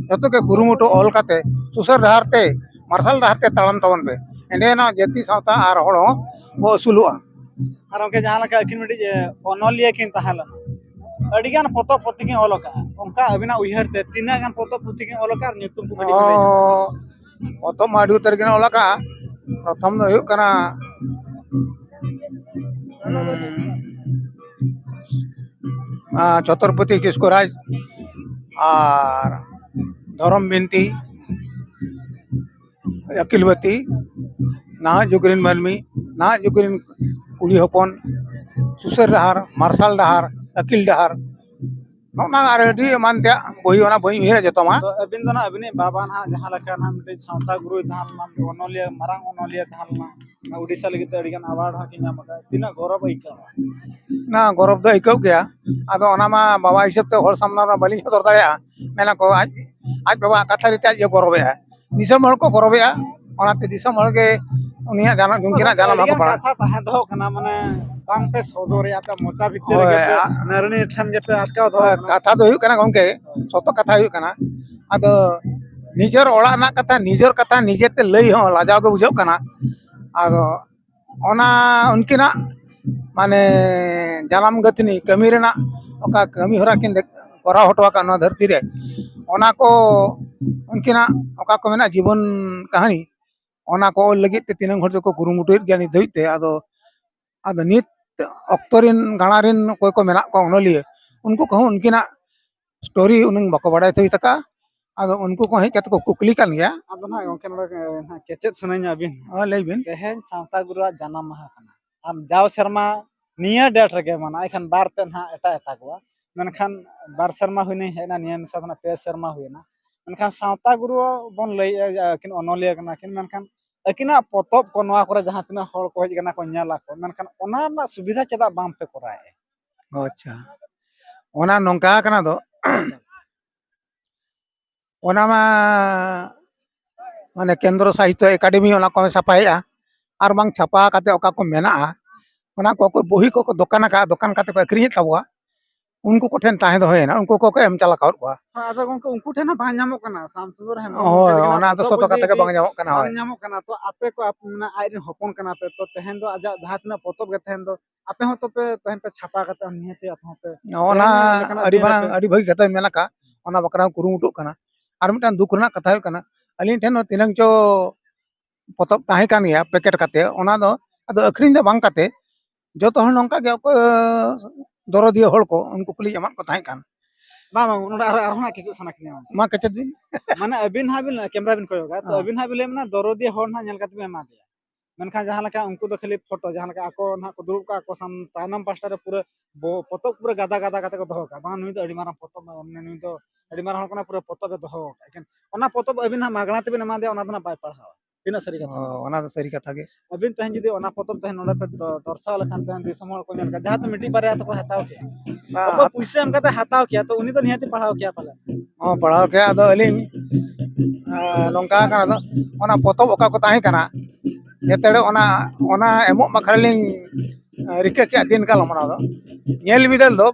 ᱡᱷᱚᱛᱚ ᱜᱮ ᱠᱩᱨᱩᱢᱩᱴᱩ ᱚᱞ ᱠᱟᱛᱮ ᱥᱩᱥᱟᱹᱨ ᱰᱟᱦᱟᱨ ᱛᱮ, ᱢᱟᱨᱥᱟᱞ ᱰᱟᱦᱟᱨ ᱛᱮ ᱛᱟᱲᱟᱢ ᱛᱟᱵᱚᱱ ᱯᱮ, ᱮᱸᱰᱮᱱᱟᱜ ᱡᱟᱹᱛᱤ, ᱥᱟᱶᱛᱟ ᱟᱨ ᱦᱚᱲ ᱦᱚᱸ ᱵᱚ ᱟᱹᱥᱩᱞᱚᱜᱼᱟ᱾ ᱟᱨ ᱜᱚᱢᱠᱮ, ᱡᱟᱦᱟᱸ ᱞᱮᱠᱟ ᱟᱹᱠᱤᱱ ᱢᱤᱫᱴᱤᱡ, ᱮ, ᱚᱱᱚᱞᱤᱭᱟᱹ ᱠᱤᱱ ᱛᱟᱦᱮᱸ ᱞᱮᱱᱟ, ᱟᱹᱰᱤᱜᱟᱱ ᱯᱚᱛᱚᱵ ᱯᱩᱛᱷᱤ ᱠᱤᱱ ᱚᱞ ᱟᱠᱟᱫᱼᱟ, ᱚᱱᱠᱟ ᱟᱹᱵᱤᱱᱟᱜ ᱩᱭᱦᱟᱹᱨ ᱛᱮ ᱛᱤᱱᱟᱹᱜ ᱜᱟᱱ ᱯᱚᱛᱚᱵ ᱯᱩᱛᱷᱤ ᱠᱤᱱ ᱚᱞ ᱟᱠᱟᱫᱼᱟ ᱟᱨ ᱧᱩᱛᱩᱢ ᱠᱚ ᱠᱟᱹᱴᱤᱡ ᱵᱤᱱ ᱞᱟᱹᱭ ᱧᱚᱜᱟ? ᱚ, ᱯᱚᱛᱚᱵ ᱢᱟ ᱟᱹᱰᱤ ᱩᱛᱟᱹᱨ ᱜᱮ ᱚᱞ ᱟᱠᱟᱫᱼᱟ᱾ ᱯᱨᱚᱛᱷᱚᱢ ᱫᱚ ᱦᱩᱭᱩᱜ ᱠᱟᱱᱟ, ᱩᱸ, ᱟᱸ, ᱪᱷᱚᱛᱨᱚᱯᱚᱛᱤ ᱠᱤᱥᱠᱩ ᱨᱟᱡᱽ ᱟᱨ ᱫᱷᱚᱨᱚᱢ ᱵᱤᱱᱛᱤ, ᱟᱹᱠᱤᱞ ᱵᱟᱹᱛᱤ, ᱱᱟᱦᱟᱜ ᱡᱩᱜᱽ ᱨᱮᱱ ᱢᱟᱹᱱᱢᱤ, ᱱᱟᱦᱟᱜ ᱡᱩᱜᱽ ᱨᱮᱱ ᱠᱩᱲᱤ ᱦᱚᱯᱚᱱ, ᱥᱩᱥᱟᱹᱨ ᱰᱟᱦᱟᱨ, ᱢᱟᱨᱥᱟᱞ ᱰᱟᱦᱟᱨ, ᱟᱹᱠᱤᱞ ᱰᱟᱦᱟᱨ, ᱱᱚᱜᱼᱚ ᱱᱟ ᱟᱨ ᱟᱹᱰᱤ ᱮᱢᱟᱱ ᱛᱮᱭᱟᱜ ᱵᱳᱭ, ᱚᱱᱟ ᱵᱟᱹᱧ ᱩᱭᱦᱟᱹᱨᱟ ᱡᱚᱛᱚ ᱢᱟ᱾ ᱛᱚ ᱟᱹᱵᱤᱱ ᱫᱚ ᱱᱟᱦᱟᱜ ᱟᱹᱵᱤᱱᱤᱡ ᱵᱟᱵᱟ ᱱᱟᱦᱟᱜ ᱡᱟᱦᱟᱸ ᱞᱮᱠᱟ ᱱᱟᱦᱟᱜ ᱢᱤᱫᱴᱤᱡ ᱥᱟᱶᱛᱟ ᱜᱩᱨᱩᱭ ᱛᱟᱦᱮᱸ ᱞᱮᱱᱟ, ᱚᱱᱚᱞᱤᱭᱟᱹ, ᱢᱟᱨᱟᱝ ᱚᱱᱚᱞᱤᱭᱟᱹ ᱛᱟᱦᱮᱸ ᱞᱮᱱᱟ, ᱩᱰᱤᱥᱟ ᱞᱟᱹᱜᱤᱫ ᱛᱮ ᱟᱹᱰᱤᱜᱟᱱ ᱟᱣᱟᱨᱰ ᱦᱚᱸ ᱠᱤᱱ ᱧᱟᱢ ᱟᱠᱟᱫᱼᱟ, ᱛᱤᱱᱟᱹᱜ ᱜᱚᱨᱚᱵᱽ ᱟᱹᱭᱠᱟᱹᱜᱼᱟ? ᱱᱟ, ᱜᱚᱨᱚᱵᱽ ᱫᱚ ᱟᱹᱭᱠᱟᱹᱜ ᱜᱮᱭᱟ᱾ ᱟᱫᱚ ᱚᱱᱟ ᱢᱟ ᱵᱟᱵᱟ ᱦᱤᱥᱟᱹᱵ ᱛᱮ ᱦᱚᱲ ᱥᱟᱢᱱᱟ ᱨᱮ ᱵᱟᱹᱞᱤᱧ ᱥᱚᱫᱚᱨ ᱫᱟᱲᱮᱭᱟᱜᱼᱟ᱾ ᱢᱮᱱᱟᱠᱚ ᱟᱡ, ᱟᱡ ᱵᱟᱵᱟᱣᱟᱜ ᱠᱟᱛᱷᱟ ᱨᱮᱛᱮ ᱟᱡ ᱜᱮ ᱜᱚᱨᱚᱵᱮᱜᱼᱟᱭ᱾ ᱫᱤᱥᱚᱢ ᱦᱚᱲ ᱠᱚ ᱜᱚᱨᱚᱵᱮᱜᱼᱟ, ᱚᱱᱟᱛᱮ ᱫᱤᱥᱚᱢ ᱦᱚᱲ ᱜᱮ ᱩᱱᱤᱭᱟᱜ ᱡᱟᱱᱟᱢ, ᱩᱱᱠᱤᱱᱟᱜ ᱡᱟᱱᱟᱢ ᱢᱟᱦᱟ ᱠᱚ ᱟᱹᱰᱤᱜᱟᱱ ᱯᱟᱲᱟᱜᱼᱟ᱾ ᱠᱟᱛᱷᱟ ᱛᱟᱦᱮᱸ ᱫᱚᱦᱚ ᱠᱟᱱᱟ, ᱢᱟᱱᱮ ᱵᱟᱝ ᱯᱮ ᱥᱚᱫᱚᱨᱮᱜᱼᱟ, ᱟᱯᱮ ᱢᱚᱪᱟ ᱵᱷᱤᱛᱤᱨ ᱦᱳᱭ, ᱨᱮᱜᱮ ᱯᱮ ᱟ-, ᱱᱟᱹᱨᱱᱤ ᱴᱷᱮᱱ ᱜᱮᱯᱮ ᱟᱴᱠᱟᱣ ᱫᱚᱦᱚ ᱦᱳᱭ, ᱠᱟᱱᱟ᱾ ᱠᱟᱛᱷᱟ ᱫᱚ ᱦᱩᱭᱩᱜ ᱠᱟᱱᱟ ᱜᱚᱢᱠᱮ, ᱥᱚᱛᱚ ᱠᱟᱛᱷᱟ ᱦᱩᱭᱩᱜ ᱠᱟᱱᱟ᱾ ᱟᱫᱚ ᱱᱤᱡᱮᱨ ᱚᱲᱟᱜ ᱨᱮᱱᱟᱜ ᱠᱟᱛᱷᱟ, ᱱᱤᱡᱮᱨ ᱠᱟᱛᱷᱟ ᱱᱤᱡᱮᱛᱮ ᱞᱟᱹᱭ ᱦᱚᱸ ᱞᱟᱡᱟᱣ ᱜᱮ ᱵᱩᱡᱷᱟᱹᱜ ᱠᱟᱱᱟ᱾ ᱟᱫᱚ ᱚᱱᱟ ᱩᱱᱠᱤᱱᱟᱜ ᱢᱟᱱᱮ ᱡᱟᱱᱟᱢ ᱜᱟᱹᱛᱷᱱᱤ ᱠᱟᱹᱢᱤ ᱨᱮᱱᱟᱜ ᱚᱠᱟ ᱠᱟᱹᱢᱤ ᱦᱚᱨᱟ ᱠᱤᱱ ᱠᱚᱨᱟᱣ ᱦᱚᱴᱚ ᱟᱠᱟᱫ ᱱᱚᱣᱟ ᱫᱷᱟᱹᱨᱛᱤ ᱨᱮ, ᱚᱱᱟ ᱠᱚ ᱩᱱᱠᱤᱱᱟᱜ ᱚᱠᱟ ᱠᱚ ᱢᱮᱱᱟᱜ ᱡᱤᱵᱚᱱ ᱠᱟᱹᱦᱱᱤ, ᱚᱱᱟ ᱠᱚ ᱚᱞ ᱞᱟᱹᱜᱤᱫ ᱛᱮ ᱛᱤᱱᱟᱹᱝ ᱦᱚᱲ ᱫᱚᱠᱚ ᱠᱩᱨᱩᱢᱩᱴᱩᱭᱮᱫ ᱜᱮᱭᱟ ᱱᱤᱛ ᱫᱷᱟᱹᱵᱤᱡ ᱛᱮ᱾ ᱟᱫᱚ ᱟᱫᱚ ᱱᱤᱛ ᱚᱠᱛᱚ ᱨᱮᱱ ᱜᱟᱬᱟ ᱨᱮᱱ ᱚᱠᱚᱭ ᱠᱚ ᱢᱮᱱᱟᱜ ᱠᱚᱣᱟ ᱚᱱᱚᱞᱤᱭᱟᱹ, ᱩᱱᱠᱩ ᱠᱚᱦᱚᱸ ᱩᱱᱠᱤᱱᱟᱜ ᱥᱴᱳᱨᱤ ᱩᱱᱟᱹᱝ ᱵᱟᱠᱚ ᱵᱟᱲᱟᱭ ᱛᱟᱹᱣᱤ ᱛᱟᱠᱟ᱾ ᱟᱫᱚ ᱩᱱᱠᱩ ᱠᱚ ᱦᱮᱡ ᱠᱟᱛᱮ ᱠᱚ ᱠᱩᱠᱞᱤ ᱠᱟᱱ ᱜᱮᱭᱟ᱾ ᱟᱫᱚ ᱱᱟᱦᱟᱜ ᱜᱚᱢᱠᱮ, ᱱᱚᱰᱮ ᱱᱟᱦᱟᱜ ᱠᱮᱪᱮᱫ ᱥᱟᱱᱟᱧᱟ ᱟᱹᱵᱤᱱ᱾ ᱦᱚᱸ, ᱞᱟᱹᱭ ᱵᱤᱱ᱾ ᱛᱮᱦᱮᱧ ᱥᱟᱶᱛᱟ ᱜᱩᱨᱩᱣᱟᱜ ᱡᱟᱱᱟᱢ ᱢᱟᱦᱟ ᱠᱟᱱᱟ, ᱟᱨ ᱡᱟᱣ ᱥᱮᱨᱢᱟ ᱱᱤᱭᱟᱹ ᱰᱮᱴ ᱨᱮᱜᱮ ᱢᱟᱱᱟᱜᱼᱟ, ᱮᱱᱠᱷᱟᱱ ᱵᱟᱨ ᱛᱮᱫ ᱱᱟᱦᱟᱜ ᱮᱴᱟᱜ ᱮᱴᱟᱜᱚᱜᱼᱟ᱾ ᱢᱮᱱᱠᱷᱟᱱ ᱵᱟᱨ ᱥᱮᱨᱢᱟ ᱦᱩᱭᱱᱟ ᱦᱮᱡ ᱮᱱᱟ, ᱱᱤᱭᱟᱹ ᱢᱮᱥᱟ ᱫᱚ ᱱᱟᱦᱟᱜ ᱯᱮ ᱥᱮᱨᱢᱟ ᱦᱩᱭᱱᱟ᱾ ᱢᱮᱱᱠᱷᱟᱱ ᱥᱟᱶᱛᱟ ᱜᱩᱨᱩ ᱵᱚᱱ ᱞᱟᱹᱭᱮᱫᱼᱟ ᱡᱮ ᱟᱹᱠᱤᱱ ᱚᱱᱚᱞᱤᱭᱟᱹ ᱠᱟᱱᱟ ᱠᱤᱱ, ᱢᱮᱱᱠᱷᱟᱱ ᱟᱹᱠᱤᱱᱟᱜ ᱯᱚᱛᱚᱵ ᱠᱚ ᱱᱚᱣᱟ ᱠᱚᱨᱮ ᱡᱟᱦᱟᱸ ᱛᱤᱱᱟᱹᱜ ᱦᱚᱲ ᱠᱚ ᱦᱮᱡ ᱠᱟᱱᱟ ᱠᱚ ᱧᱮᱞ ᱟᱠᱚ, ᱢᱮᱱᱠᱷᱟᱱ ᱚᱱᱟ ᱨᱮᱱᱟᱜ ᱥᱩᱵᱤᱫᱷᱟ ᱪᱮᱫᱟᱜ ᱵᱟᱝ ᱯᱮ ᱠᱚᱨᱟᱣᱮᱫᱼᱟ? ᱟᱪᱪᱷᱟ, ᱚᱱᱟ ᱱᱚᱝᱠᱟ ᱠᱟᱱᱟ ᱫᱚ, ᱚᱱᱟ ᱢᱟ ᱢᱟᱱᱮ ᱠᱮᱱᱫᱨᱚ ᱥᱟᱦᱤᱛᱛᱚ ᱮᱠᱟᱰᱮᱢᱤ ᱚᱱᱟ ᱠᱚ ᱥᱟᱯᱷᱟᱭᱮᱫᱼᱟ, ᱟᱨ ᱵᱟᱝ ᱪᱷᱟᱯᱟ ᱠᱟᱛᱮ ᱚᱠᱟ ᱠᱚ ᱢᱮᱱᱟᱜᱼᱟ, ᱚᱱᱟ ᱠᱚ ᱚᱠᱚᱭ ᱵᱚᱦᱤ ᱠᱚᱠᱚ ᱫᱚᱠᱟᱱ ᱟᱠᱟᱫ, ᱫᱚᱠᱟᱱ ᱠᱟᱛᱮ ᱠᱚ ᱟᱹᱠᱷᱨᱤᱧᱮᱫ ᱛᱟᱵᱚᱣᱟ, ᱩᱱᱠᱩ ᱠᱚᱴᱷᱮᱱ ᱛᱟᱦᱮᱸ ᱫᱚᱦᱚᱭᱮᱱᱟ, ᱩᱱᱠᱩ ᱠᱚᱠᱚ ᱮᱢ ᱪᱟᱞ ᱟᱠᱟᱫ ᱠᱚᱣᱟ᱾ ᱦᱮᱸ, ᱟᱫᱚ ᱜᱚᱢᱠᱮ, ᱩᱱᱠᱩ ᱴᱷᱮᱱ ᱦᱚᱸ ᱵᱟᱝ ᱧᱟᱢᱚᱜ ᱠᱟᱱᱟ, ᱥᱟᱢᱥᱩᱱᱫᱚᱨ ᱦᱮᱢᱵᱨᱚᱢ ᱦᱳᱭ, ᱞᱮᱠᱟᱱᱟᱜ ᱚᱱᱟ ᱫᱚ ᱯᱚᱛᱚᱵ ᱥᱚᱛᱚ ᱠᱚ ᱠᱟᱛᱷᱟ ᱜᱮ ᱤᱫᱤ ᱵᱟᱝ ᱧᱟᱢᱚᱜ ᱠᱟᱱᱟ᱾ ᱵᱟᱝ ᱦᱳᱭ, ᱧᱟᱢᱚᱜ ᱠᱟᱱᱟ᱾ ᱛᱚ ᱟᱯᱮ ᱠᱚ, ᱟᱯ-, ᱢᱟᱱᱮ ᱟᱡ ᱨᱮᱱ ᱦᱚᱯᱚᱱ ᱠᱟᱱᱟ ᱯᱮ, ᱛᱚ ᱛᱮᱦᱮᱧ ᱫᱚ ᱟᱡᱟᱜ ᱡᱟᱦᱟᱸ ᱛᱤᱱᱟᱹᱜ ᱯᱚᱛᱚᱵ ᱜᱮ ᱛᱮᱦᱮᱧ ᱫᱚ ᱟᱯᱮ ᱦᱚᱸ ᱛᱚᱯᱮ ᱛᱮᱦᱮᱧ ᱯᱮ ᱪᱷᱟᱯᱟ ᱠᱟᱛᱮ ᱦᱚᱸ ᱱᱤᱦᱟᱹᱛ ᱟᱯᱮ ᱦᱚᱸᱯᱮ ᱚᱱᱟ ᱛᱮᱦᱮᱧ ᱞᱮᱠᱟᱱᱟᱜ ᱟᱹᱰᱤ ᱫᱤᱱ ᱢᱟᱨᱟᱝ, ᱨᱮᱯᱮ ᱟᱹᱰᱤ ᱵᱷᱟᱹᱜᱤ ᱠᱟᱛᱷᱟᱢ ᱢᱮᱱ ᱟᱠᱟᱫ, ᱚᱱᱟ ᱵᱟᱠᱷᱨᱟ ᱦᱚᱸ ᱠᱩᱨᱩᱢᱩᱴᱩᱜ ᱠᱟᱱᱟ᱾ ᱟᱨ ᱢᱤᱫᱴᱟᱝ ᱫᱩᱠ ᱨᱮᱱᱟᱜ ᱠᱟᱛᱷᱟ ᱦᱩᱭᱩᱜ ᱠᱟᱱᱟ, ᱟᱹᱞᱤᱧ ᱴᱷᱮᱱ ᱦᱚᱸ ᱛᱤᱱᱟᱹᱝ ᱪᱚ ᱯᱚᱛᱚᱵ ᱛᱟᱦᱮᱸ ᱠᱟᱱ ᱜᱮᱭᱟ ᱯᱮᱠᱮᱴ ᱠᱟᱛᱮ, ᱚᱱᱟ ᱫᱚ ᱟᱫᱚ ᱟᱹᱠᱷᱨᱤᱧ ᱫᱚ ᱵᱟᱝ ᱠᱟᱛᱮ ᱡᱚᱛᱚ ᱦᱚᱲ ᱱᱚᱝᱠᱟ ᱜᱮ ᱚᱠᱚᱭ ᱫᱚᱨᱚᱫᱤᱭᱟᱹ ᱦᱚᱲ ᱠᱚ ᱩᱱᱠᱩ ᱠᱚᱞᱤᱧ ᱮᱢᱟᱫ ᱠᱚ ᱛᱟᱦᱮᱸ ᱠᱟᱱ᱾ ᱵᱟᱝ, ᱵᱟᱝ, ᱱᱚᱰᱮ ᱟᱨᱦᱚᱸ, ᱟᱨᱦᱚᱸ ᱱᱟᱜ ᱠᱤᱪᱷᱩ ᱥᱟᱱᱟ ᱠᱤᱧᱟ ᱜᱚᱢᱠᱮ᱾ ᱢᱟ ᱠᱮᱪᱮᱫ ᱵᱤᱱ᱾ ᱢᱟᱱᱮ ᱟᱹᱵᱤᱱ ᱦᱟᱸᱜ ᱵᱤᱱ, ᱠᱮᱢᱨᱟ ᱵᱤᱱ ᱠᱚᱭᱚᱜᱟ, ᱛᱚ ᱦᱮᱸ᱾ ᱟᱹᱵᱤᱱ ᱦᱟᱸᱜ ᱵᱤᱱ ᱞᱟᱹᱭᱟ, ᱢᱟᱱᱮ ᱫᱚᱨᱚᱫᱤᱭᱟᱹ ᱦᱚᱲ ᱱᱟᱜ ᱧᱮᱞ ᱠᱟᱛᱮ ᱵᱤᱱ ᱮᱢᱟ ᱫᱮᱭᱟ᱾ ᱢᱮᱱᱠᱷᱟᱱ ᱡᱟᱦᱟᱸ ᱞᱮᱠᱟ ᱩᱱᱠᱩ ᱫᱚ ᱠᱷᱟᱹᱞᱤ ᱯᱷᱳᱴᱳ, ᱡᱟᱦᱟᱸ ᱞᱮᱠᱟ ᱟᱠᱚ ᱱᱟᱜ ᱠᱚ ᱫᱩᱲᱩᱵ ᱠᱚᱜᱼᱟ, ᱟᱠᱚ ᱥᱟᱢ-, ᱛᱟᱭᱱᱚᱢ ᱯᱟᱥᱴᱟ ᱨᱮ ᱯᱩᱨᱟᱹ ᱵᱚ-, ᱯᱚᱛᱚᱵ ᱯᱩᱨᱟᱹ ᱜᱟᱫᱟ ᱜᱟᱫᱟ ᱠᱟᱛᱮ ᱠᱚ ᱫᱚᱦᱚ ᱠᱟᱜᱼᱟ, ᱵᱟᱝ ᱱᱩᱭ ᱫᱚ ᱟᱹᱰᱤ ᱢᱟᱨᱟᱝ ᱯᱚᱛᱚᱵ, ᱢᱟᱱᱮ ᱱᱩᱭ ᱫᱚ ᱟᱹᱰᱤ ᱢᱟᱨᱟᱝ ᱦᱚᱲ ᱠᱟᱱᱟ, ᱯᱩᱨᱟᱹ ᱯᱚᱛᱚᱵ ᱮ ᱫᱚᱦᱚ ᱠᱟᱜᱼᱟ᱾ ᱮᱱᱠᱷᱟᱱ ᱚᱱᱟ ᱯᱚᱛᱚᱵ ᱟᱹᱵᱤᱱ ᱦᱟᱸᱜ ᱢᱟᱜᱽᱱᱟ ᱛᱮᱵᱤᱱ ᱮᱢᱟ ᱫᱮᱭᱟ, ᱚᱱᱟ ᱫᱚ ᱱᱟᱜ ᱵᱟᱭ ᱯᱟᱲᱦᱟᱣᱟ᱾ ᱛᱤᱱᱟᱹᱜ ᱥᱟᱹᱨᱤ ᱠᱟᱛᱷᱟ? ᱚ, ᱚᱱᱟ ᱫᱚ ᱥᱟᱹᱨᱤ ᱠᱟᱛᱷᱟ ᱜᱮ᱾ ᱟᱹᱵᱤᱱ ᱛᱮᱦᱮᱧ ᱡᱩᱫᱤ ᱚᱱᱟ ᱯᱚᱛᱚᱵ ᱛᱮᱦᱮᱧ ᱱᱚᱰᱮ ᱯᱮ ᱫᱚ-, ᱫᱚᱨᱥᱟᱣ ᱞᱮᱠᱷᱟᱱ, ᱛᱮᱦᱮᱧ ᱫᱤᱥᱚᱢ ᱦᱚᱲ ᱠᱚ ᱧᱮᱞ ᱠᱟᱜᱼᱟ, ᱡᱟᱦᱟᱸ ᱛᱤᱱᱟᱹᱜ ᱢᱤᱫᱴᱤᱡ ᱵᱟᱨᱭᱟ ᱛᱮᱠᱚ ᱦᱟᱛᱟᱣ ᱠᱮᱭᱟ᱾ ᱵᱟ, ᱚᱠᱚᱭ ᱦᱟᱛ- ᱯᱩᱭᱥᱟᱹ ᱮᱢ ᱠᱟᱛᱮ ᱦᱟᱛᱟᱣ ᱠᱮᱭᱟ, ᱛᱚ ᱩᱱᱤ ᱫᱚ ᱱᱤᱦᱟᱹᱛᱤ ᱯᱟᱲᱦᱟᱣ ᱠᱮᱭᱟ ᱯᱟᱞᱮ᱾ ᱦᱚᱸ, ᱯᱟᱲᱦᱟᱣ ᱠᱮᱭᱟ᱾ ᱟᱫᱚ ᱟᱹᱞᱤᱧ, ᱟᱸ, ᱱᱚᱝᱠᱟ ᱠᱟᱱᱟ ᱫᱚ, ᱚᱱᱟ ᱯᱚᱛᱚᱵ ᱚᱠᱟ ᱠᱚ ᱛᱟᱦᱮᱸ ᱠᱟᱱᱟ, ᱡᱮᱛᱮ ᱚᱱᱟ, ᱚᱱᱟ ᱮᱢᱚᱜ ᱵᱟᱠᱷᱨᱟ ᱞᱤᱧ, ᱟᱸ, ᱨᱤᱠᱟᱹ ᱠᱮᱜᱼᱟ ᱫᱤᱱ ᱠᱟᱞᱚᱢ᱾ ᱚᱱᱟ ᱫᱚ ᱧᱮᱞ ᱵᱤᱫᱟᱹᱞ ᱫᱚ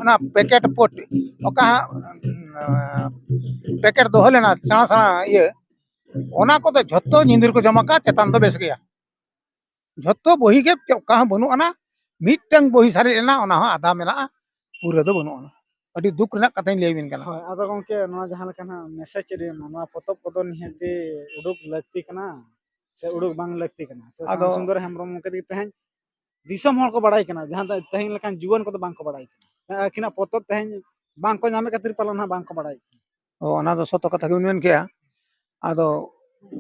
ᱚᱱᱟ ᱯᱮᱠᱮᱴ ᱯᱚᱴ ᱚᱠᱟ ᱦᱟᱸᱜ, ᱟᱸ, ᱯᱮᱠᱮᱴ ᱫᱚᱦᱚ ᱞᱮᱱᱟ ᱥᱮᱬᱟ ᱥᱮᱬᱟ ᱤᱭᱟᱹ, ᱚᱱᱟ ᱠᱚᱫᱚ ᱡᱷᱚᱛᱚ ᱧᱤᱫᱤᱨ ᱠᱚ ᱡᱚᱢ ᱟᱠᱟᱫ, ᱪᱮᱛᱟᱱ ᱫᱚ ᱵᱮᱥ ᱜᱮᱭᱟ᱾ ᱡᱷᱚᱛᱚ ᱵᱚᱦᱤ ᱜᱮ ᱪᱮᱫ ᱚᱠᱟ ᱦᱚᱸ ᱵᱟᱹᱱᱩᱜ ᱟᱱᱟ᱾ ᱢᱤᱫᱴᱟᱝ ᱵᱳᱭ ᱥᱟᱨᱮᱡ ᱞᱮᱱᱟ, ᱚᱱᱟ ᱦᱚᱸ ᱟᱫᱷᱟ ᱢᱮᱱᱟᱜᱼᱟ, ᱯᱩᱨᱟᱹ ᱫᱚ ᱵᱟᱹᱱᱩᱜ ᱟᱱᱟ᱾ ᱟᱹᱰᱤ ᱫᱩᱠ ᱨᱮᱱᱟᱜ ᱠᱟᱛᱷᱟᱧ ᱞᱟᱹᱭ ᱟᱵᱤᱱ ᱠᱟᱱᱟ᱾ ᱦᱳᱭ, ᱟᱫᱚ ᱜᱚᱢᱠᱮ, ᱱᱚᱣᱟ ᱡᱟᱦᱟᱸ ᱞᱮᱠᱟ ᱱᱟᱦᱟᱜ ᱢᱮᱥᱮᱡᱽ ᱨᱮ ᱱᱚᱣᱟ ᱯᱚᱛᱚᱵ ᱠᱚᱫᱚ ᱱᱤᱦᱟᱹᱛ ᱜᱮ ᱩᱰᱩᱠ ᱞᱟᱹᱠᱛᱤ ᱠᱟᱱᱟ ᱥᱮ ᱩᱰᱩᱠ ᱵᱟᱝ ᱞᱟᱹᱠᱛᱤ ᱠᱟᱱᱟ? ᱥᱮ ᱟᱫᱚ ᱥᱟᱢᱥᱩᱱᱫᱚᱨ ᱦᱮᱢᱵᱨᱚᱢ ᱜᱚᱢᱠᱮ ᱛᱮᱜᱮ ᱛᱮᱦᱮᱧ ᱫᱤᱥᱚᱢ ᱦᱚᱲ ᱠᱚ ᱵᱟᱲᱟᱭ ᱠᱟᱱᱟ, ᱡᱟᱦᱟᱸ ᱫᱚ ᱛᱮᱦᱮᱧ ᱞᱮᱠᱟᱱ ᱡᱩᱣᱟᱹᱱ ᱠᱚᱫᱚ ᱵᱟᱝ ᱠᱚ ᱵᱟᱲᱟᱭ ᱠᱟᱱᱟ᱾ ᱟᱹᱠᱤᱱᱟᱜ ᱯᱚᱛᱚᱵ ᱛᱮᱦᱮᱧ ᱵᱟᱝ ᱠᱚ ᱧᱟᱢᱮᱫ ᱠᱷᱟᱹᱛᱤᱨ ᱯᱟᱞᱮᱱ ᱱᱟᱦᱟᱜ ᱵᱟᱝ ᱠᱚ ᱵᱟᱲᱟᱭ ᱠᱟᱱᱟ᱾ ᱚ, ᱚᱱᱟ ᱫᱚ ᱥᱚᱛᱚ ᱠᱟᱛᱷᱟ ᱜᱮᱵᱤᱱ ᱢᱮᱱ ᱠᱮᱜᱼᱟ᱾ ᱟᱫᱚ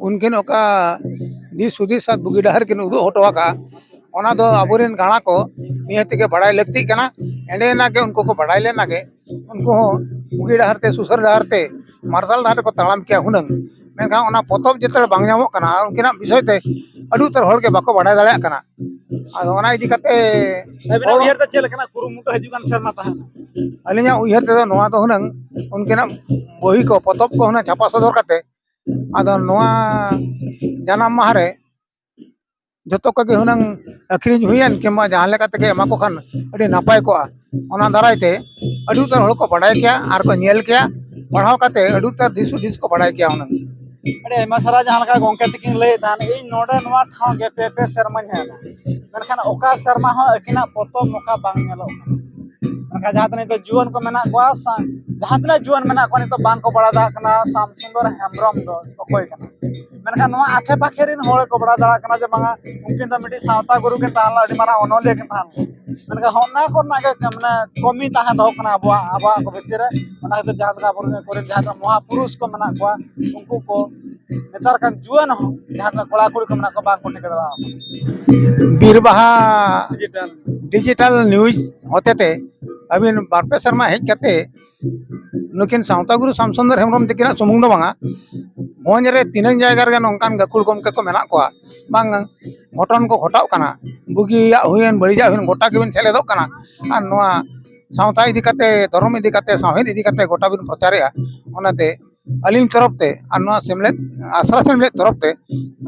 ᱩᱱᱠᱤᱱ ᱚᱠᱟ ᱫᱤᱥ ᱦᱩᱫᱤᱥ ᱟᱨ ᱵᱩᱜᱤ ᱰᱟᱦᱟᱨ ᱠᱤᱱ ᱩᱫᱩᱜ ᱦᱚᱴᱚ ᱟᱠᱟᱫᱼᱟ, ᱚᱱᱟ ᱫᱚ ᱟᱵᱚᱨᱮᱱ ᱜᱟᱬᱟ ᱠᱚ ᱱᱤᱦᱟᱹᱛ ᱜᱮ ᱵᱟᱲᱟᱭ ᱞᱟᱹᱠᱛᱤᱜ ᱠᱟᱱᱟ᱾ ᱮᱸᱰᱮᱱᱟᱜ ᱜᱮ ᱩᱱᱠᱩ ᱠᱚ ᱵᱟᱲᱟᱭ ᱞᱮᱱᱟ ᱜᱮ, ᱩᱱᱠᱩ ᱦᱚᱸ ᱵᱩᱜᱤ ᱰᱟᱦᱟᱨ ᱛᱮ, ᱥᱩᱥᱟᱹᱨ ᱰᱟᱦᱟᱨ ᱛᱮ, ᱢᱟᱨᱥᱟᱞ ᱰᱟᱦᱟᱨ ᱛᱮᱠᱚ ᱛᱟᱲᱟᱢ ᱠᱮᱭᱟ ᱦᱩᱱᱟᱹᱝ᱾ ᱢᱮᱱᱠᱷᱟᱱ ᱚᱱᱟ ᱯᱚᱛᱚᱵ ᱡᱮᱛᱮ ᱵᱟᱝ ᱧᱟᱢᱚᱜ ᱠᱟᱱᱟ, ᱟᱨ ᱩᱱᱠᱤᱱᱟᱜ ᱵᱤᱥᱚᱭ ᱛᱮ ᱟᱹᱰᱤ ᱩᱛᱟᱹᱨ ᱦᱚᱲ ᱜᱮ ᱵᱟᱠᱚ ᱵᱟᱲᱟᱭ ᱫᱟᱲᱮᱭᱟᱜ ᱠᱟᱱᱟ᱾ ᱟᱫᱚ ᱚᱱᱟ ᱤᱫᱤ ᱠᱟᱛᱮ ᱟᱹᱵᱤᱱᱟᱜ ᱦᱚᱲ ᱩᱭᱦᱟᱹᱨ ᱛᱮ ᱪᱮᱫ ᱞᱮᱠᱟᱱᱟᱜ ᱠᱩᱨᱩᱢᱩᱴᱩ ᱦᱤᱡᱩᱜ ᱠᱟᱱ ᱥᱮᱨᱢᱟ ᱛᱟᱦᱮᱱᱟ? ᱟᱹᱞᱤᱧᱟᱜ ᱩᱭᱦᱟᱹᱨ ᱛᱮᱫᱚ ᱱᱚᱣᱟ ᱫᱚ ᱦᱩᱱᱟᱹᱝ ᱩᱱᱠᱤᱱᱟᱜ ᱵᱳᱭ ᱠᱚ, ᱯᱚᱛᱚᱵ ᱠᱚ ᱦᱩᱱᱟᱹᱝ ᱪᱷᱟᱯᱟ ᱥᱚᱫᱚᱨ ᱠᱟᱛᱮ, ᱟᱫᱚ ᱱᱚᱣᱟ ᱡᱟᱱᱟᱢ ᱢᱟᱦᱟ ᱨᱮ ᱡᱚᱛᱚ ᱠᱚᱜᱮ ᱦᱩᱱᱟᱹᱝ ᱟᱹᱠᱷᱨᱤᱧ ᱦᱩᱭᱮᱱ, ᱠᱤᱝᱵᱟ ᱡᱟᱦᱟᱸ ᱞᱮᱠᱟ ᱛᱮᱜᱮ ᱮᱢᱟ ᱠᱚ ᱠᱷᱟᱱ ᱟᱹᱰᱤ ᱱᱟᱯᱟᱭ ᱠᱚᱜᱼᱟ᱾ ᱚᱱᱟ ᱫᱟᱨᱟᱭ ᱛᱮ ᱟᱹᱰᱤ ᱩᱛᱟᱹᱨ ᱦᱚᱲ ᱠᱚ ᱵᱟᱲᱟᱭ ᱠᱮᱭᱟ ᱟᱨ ᱠᱚ ᱧᱮᱞ ᱠᱮᱭᱟ, ᱯᱟᱲᱦᱟᱣ ᱠᱟᱛᱮ ᱟᱹᱰᱤ ᱩᱛᱟᱹᱨ ᱫᱤᱥ ᱦᱩᱫᱤᱥ ᱠᱚ ᱵᱟᱲᱟᱭ ᱠᱮᱭᱟ ᱦᱩᱱᱟᱹᱝ᱾ ᱟᱹᱰᱤ ᱟᱭᱢᱟ ᱥᱟᱨᱦᱟᱣ, ᱡᱟᱦᱟᱸ ᱞᱮᱠᱟ ᱜᱚᱢᱠᱮ ᱛᱤᱠᱤᱱ ᱞᱟᱹᱭᱮᱫ ᱛᱟᱦᱮᱱ, ᱤᱧ ᱱᱚᱰᱮ ᱱᱚᱣᱟ ᱴᱷᱟᱶ ᱜᱮ ᱯᱮ ᱯᱮ ᱥᱮᱨᱢᱟᱧ ᱦᱮᱡ ᱮᱱᱟ, ᱢᱮᱱᱠᱷᱟᱱ ᱚᱠᱟ ᱥᱮᱨᱢᱟ ᱦᱚᱸ ᱟᱹᱠᱤᱱᱟᱜ ᱯᱚᱛᱚᱵ ᱱᱚᱝᱠᱟ ᱵᱟᱝ ᱧᱮᱞᱚᱜ ᱠᱟᱱᱟ᱾ ᱢᱮᱱᱠᱷᱟᱱ ᱡᱟᱦᱟᱸ ᱛᱤᱱᱟᱹᱜ ᱱᱤᱛᱚᱜ ᱡᱩᱣᱟᱹᱱ ᱠᱚ ᱢᱮᱱᱟᱜ ᱠᱚᱣᱟ, ᱥᱟ-, ᱡᱟᱦᱟᱸ ᱛᱤᱱᱟᱹᱜ ᱡᱩᱣᱟᱹᱱ ᱢᱮᱱᱟᱜ ᱠᱚᱣᱟ ᱱᱤᱛᱚᱜ ᱵᱟᱝ ᱠᱚ ᱵᱟᱲᱟᱭ ᱫᱟᱲᱮᱭᱟᱜ ᱠᱟᱱᱟ ᱥᱟᱢ ᱥᱩᱱᱫᱚᱨ ᱦᱮᱢᱵᱨᱚᱢ ᱫᱚ ᱚᱠᱚᱭ ᱠᱟᱱᱟ᱾ ᱢᱮᱱᱠᱷᱟᱱ ᱱᱚᱣᱟ ᱟᱠᱷᱮ ᱯᱟᱠᱷᱮ ᱨᱮᱱ ᱦᱚᱲ ᱠᱚ ᱵᱟᱲᱟᱭ ᱫᱟᱲᱮᱭᱟᱜ ᱠᱟᱱᱟ ᱡᱮ ᱵᱟᱝᱟ, ᱩᱱᱠᱤᱱ ᱫᱚ ᱢᱤᱫᱴᱤᱡ ᱥᱟᱶᱛᱟ ᱜᱩᱨᱩ ᱠᱤᱱ ᱛᱟᱦᱮᱸ ᱞᱮᱱᱟ, ᱟᱹᱰᱤ ᱢᱟᱨᱟᱝ ᱚᱱᱚᱞᱤᱭᱟᱹ ᱠᱤᱱ ᱛᱟᱦᱮᱸ ᱞᱮᱱᱟ᱾ ᱢᱮᱱᱠᱷᱟᱱ ᱦᱚᱸ ᱚᱱᱟ ᱠᱚᱨᱮᱱᱟᱜ ᱜᱮ ᱢᱟᱱᱮ ᱠᱚᱢᱤ ᱛᱟᱦᱮᱸ ᱫᱚᱦᱚ ᱠᱟᱱᱟ ᱟᱵᱚᱣᱟᱜ, ᱟᱵᱚᱣᱟᱜ ᱠᱚ ᱵᱷᱤᱛᱤᱨ ᱨᱮ᱾ ᱚᱱᱟ ᱠᱷᱟᱹᱛᱤᱨ ᱡᱟᱦᱟᱸ ᱞᱮᱠᱟ ᱟᱵᱚᱨᱮᱱ ᱠᱚᱨᱮᱱ ᱡᱟᱦᱟᱸ ᱛᱤᱱᱟᱹᱜ ᱢᱚᱦᱟᱯᱩᱨᱩᱥ ᱠᱚ ᱢᱮᱱᱟᱜ ᱠᱚᱣᱟ, ᱩᱱᱠᱩ ᱠᱚ ᱱᱮᱛᱟᱨ ᱠᱟᱱ ᱡᱩᱣᱟᱹᱱ ᱦᱚᱸ ᱡᱟᱦᱟᱸ ᱛᱤᱱᱟᱹᱜ ᱠᱚᱲᱟ ᱠᱩᱲᱤ ᱠᱚ ᱢᱮᱱᱟᱜ ᱠᱚᱣᱟ, ᱵᱟᱝ ᱠᱚ ᱴᱷᱤᱠᱟᱹ ᱫᱟᱲᱮᱭᱟᱜᱼᱟ᱾ ᱵᱤᱨ ᱵᱟᱦᱟ ᱰᱤᱡᱤᱴᱟᱞ ᱰᱤᱡᱤᱴᱟᱞ ᱱᱤᱭᱩᱡᱽ ᱦᱚᱛᱮᱛᱮ ᱟᱹᱵᱤᱱ ᱵᱟᱨ ᱯᱮ ᱥᱮᱨᱢᱟ ᱦᱮᱡ ᱠᱟᱛᱮ ᱱᱩᱠᱤᱱ ᱥᱟᱶᱛᱟ ᱜᱩᱨᱩ ᱥᱟᱢᱥᱩᱱᱫᱚᱨ ᱦᱮᱢᱵᱨᱚᱢ ᱛᱟᱹᱠᱤᱱᱟᱜ ᱥᱩᱢᱩᱝ ᱫᱚ ᱵᱟᱝᱟ, ᱵᱷᱚᱸᱡᱽ ᱨᱮ ᱛᱤᱱᱟᱹᱝ ᱡᱟᱭᱜᱟ ᱨᱮᱜᱮ ᱱᱚᱝᱠᱟᱱ ᱜᱟᱹᱠᱷᱩᱲ ᱜᱚᱢᱠᱮ ᱠᱚ ᱢᱮᱱᱟᱜ ᱠᱚᱣᱟ, ᱵᱟᱝ ᱜᱷᱚᱴᱚᱱ ᱠᱚ ᱜᱷᱚᱴᱟᱣᱜ ᱠᱟᱱᱟ, ᱵᱩᱜᱤᱭᱟᱜ ᱦᱩᱭᱮᱱ, ᱵᱟᱹᱲᱤᱡᱟᱜ ᱦᱩᱭᱮᱱ, ᱜᱚᱴᱟ ᱜᱮᱵᱤᱱ ᱥᱮᱞᱮᱫᱚᱜ ᱠᱟᱱᱟ᱾ ᱟᱨ ᱱᱚᱣᱟ ᱥᱟᱶᱛᱟ ᱤᱫᱤ ᱠᱟᱛᱮ, ᱫᱷᱚᱨᱚᱢ ᱤᱫᱤ ᱠᱟᱛᱮ, ᱥᱟᱶᱦᱮᱫ ᱤᱫᱤ ᱠᱟᱛᱮ ᱜᱚᱴᱟ ᱵᱤᱱ ᱯᱨᱚᱪᱟᱨᱮᱜᱼᱟ᱾ ᱚᱱᱟᱛᱮ ᱟᱹᱞᱤᱧ ᱛᱚᱨᱚᱯ ᱛᱮ ᱟᱨ ᱱᱚᱣᱟ ᱥᱮᱢᱞᱮᱫ, ᱟᱥᱲᱟ ᱥᱮᱢᱞᱮᱫ ᱛᱚᱨᱚᱯ ᱛᱮ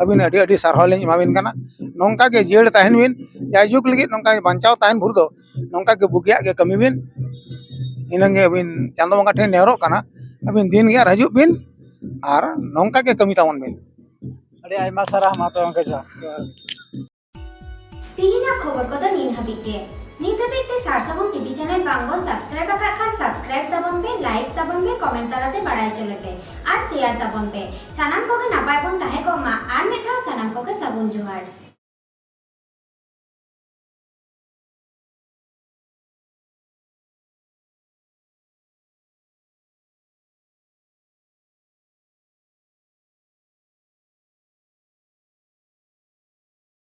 ᱟᱹᱵᱤᱱ ᱟᱹᱰᱤ ᱟᱹᱰᱤ ᱥᱟᱨᱦᱟᱣ ᱞᱤᱧ ᱮᱢᱟᱵᱤᱱ ᱠᱟᱱᱟ᱾ ᱱᱚᱝᱠᱟ ᱜᱮ ᱡᱤᱭᱟᱹᱲ ᱛᱟᱦᱮᱱ ᱵᱤᱱ, ᱡᱟᱭᱡᱩᱜᱽ ᱞᱟᱹᱜᱤᱫ ᱱᱚᱝᱠᱟ ᱜᱮ ᱵᱟᱧᱪᱟᱣ ᱛᱟᱦᱮᱱ ᱵᱷᱳᱨ ᱫᱚ ᱱᱚᱝᱠᱟ ᱜᱮ ᱵᱩᱜᱤᱭᱟᱜ ᱜᱮ ᱠᱟᱹᱢᱤ ᱵᱤᱱ᱾ ᱤᱱᱟᱹᱜᱮ ᱟᱹᱵᱤᱱ ᱪᱟᱸᱫᱚ ᱵᱚᱸᱜᱟ ᱴᱷᱮᱱ ᱱᱮᱦᱚᱨᱚᱜ ᱠᱟᱱᱟ, ᱟᱹᱵᱤᱱ ᱫᱤᱱ ᱜᱮ ᱟᱨ ᱦᱤᱡᱩᱜ ᱵᱤᱱ ᱟᱨ ᱱᱚᱝᱠᱟ ᱜᱮ ᱠᱟᱹᱢᱤ ᱛᱟᱵᱚᱱ ᱵᱤᱱ᱾ ᱟᱹᱰᱤ ᱟᱭᱢᱟ ᱥᱟᱨᱦᱟᱣ, ᱢᱟ ᱛᱚᱵᱮ ᱜᱚᱢᱠᱮ, ᱡᱚᱦᱟᱨ᱾ ᱛᱮᱦᱮᱧᱟᱜ ᱠᱷᱚᱵᱚᱨ ᱠᱚᱫᱚ ᱱᱤᱱ ᱦᱟᱹᱵᱤᱡ ᱜᱮ᱾ ᱱᱤᱛ ᱦᱟᱹᱵᱤᱡ ᱛᱮ ᱥᱟᱨ ᱥᱟᱹᱜᱩᱱ ᱴᱤᱵᱷᱤ ᱪᱮᱱᱮᱞ ᱵᱟᱝ ᱵᱚᱱ ᱥᱟᱵᱥᱠᱨᱟᱭᱤᱵ ᱟᱠᱟᱫ ᱠᱷᱟᱱ ᱥᱟᱵᱥᱠᱨᱟᱭᱤᱵ ᱛᱟᱵᱚᱱ ᱯᱮ, ᱞᱟᱭᱤᱠ ᱛᱟᱵᱚᱱ ᱯᱮ, ᱠᱚᱢᱮᱱᱴ ᱛᱟᱞᱟᱛᱮ ᱵᱟᱲᱟᱭ ᱦᱚᱪᱚ ᱞᱮᱯᱮ ᱟᱨ ᱥᱮᱭᱟᱨ ᱛᱟᱵᱚᱱ ᱯᱮ᱾ ᱥᱟᱱᱟᱢ ᱠᱚᱜᱮ ᱱᱟᱯᱟᱭ ᱵᱚᱱ ᱛᱟᱦᱮᱸ ᱠᱚᱜ ᱢᱟ᱾ ᱟᱨ ᱢᱤᱫ ᱫᱷᱟᱣ ᱥᱟᱱᱟᱢ ᱠᱚᱜᱮ ᱥᱟᱹᱜᱩᱱ ᱡᱚᱦᱟᱨ᱾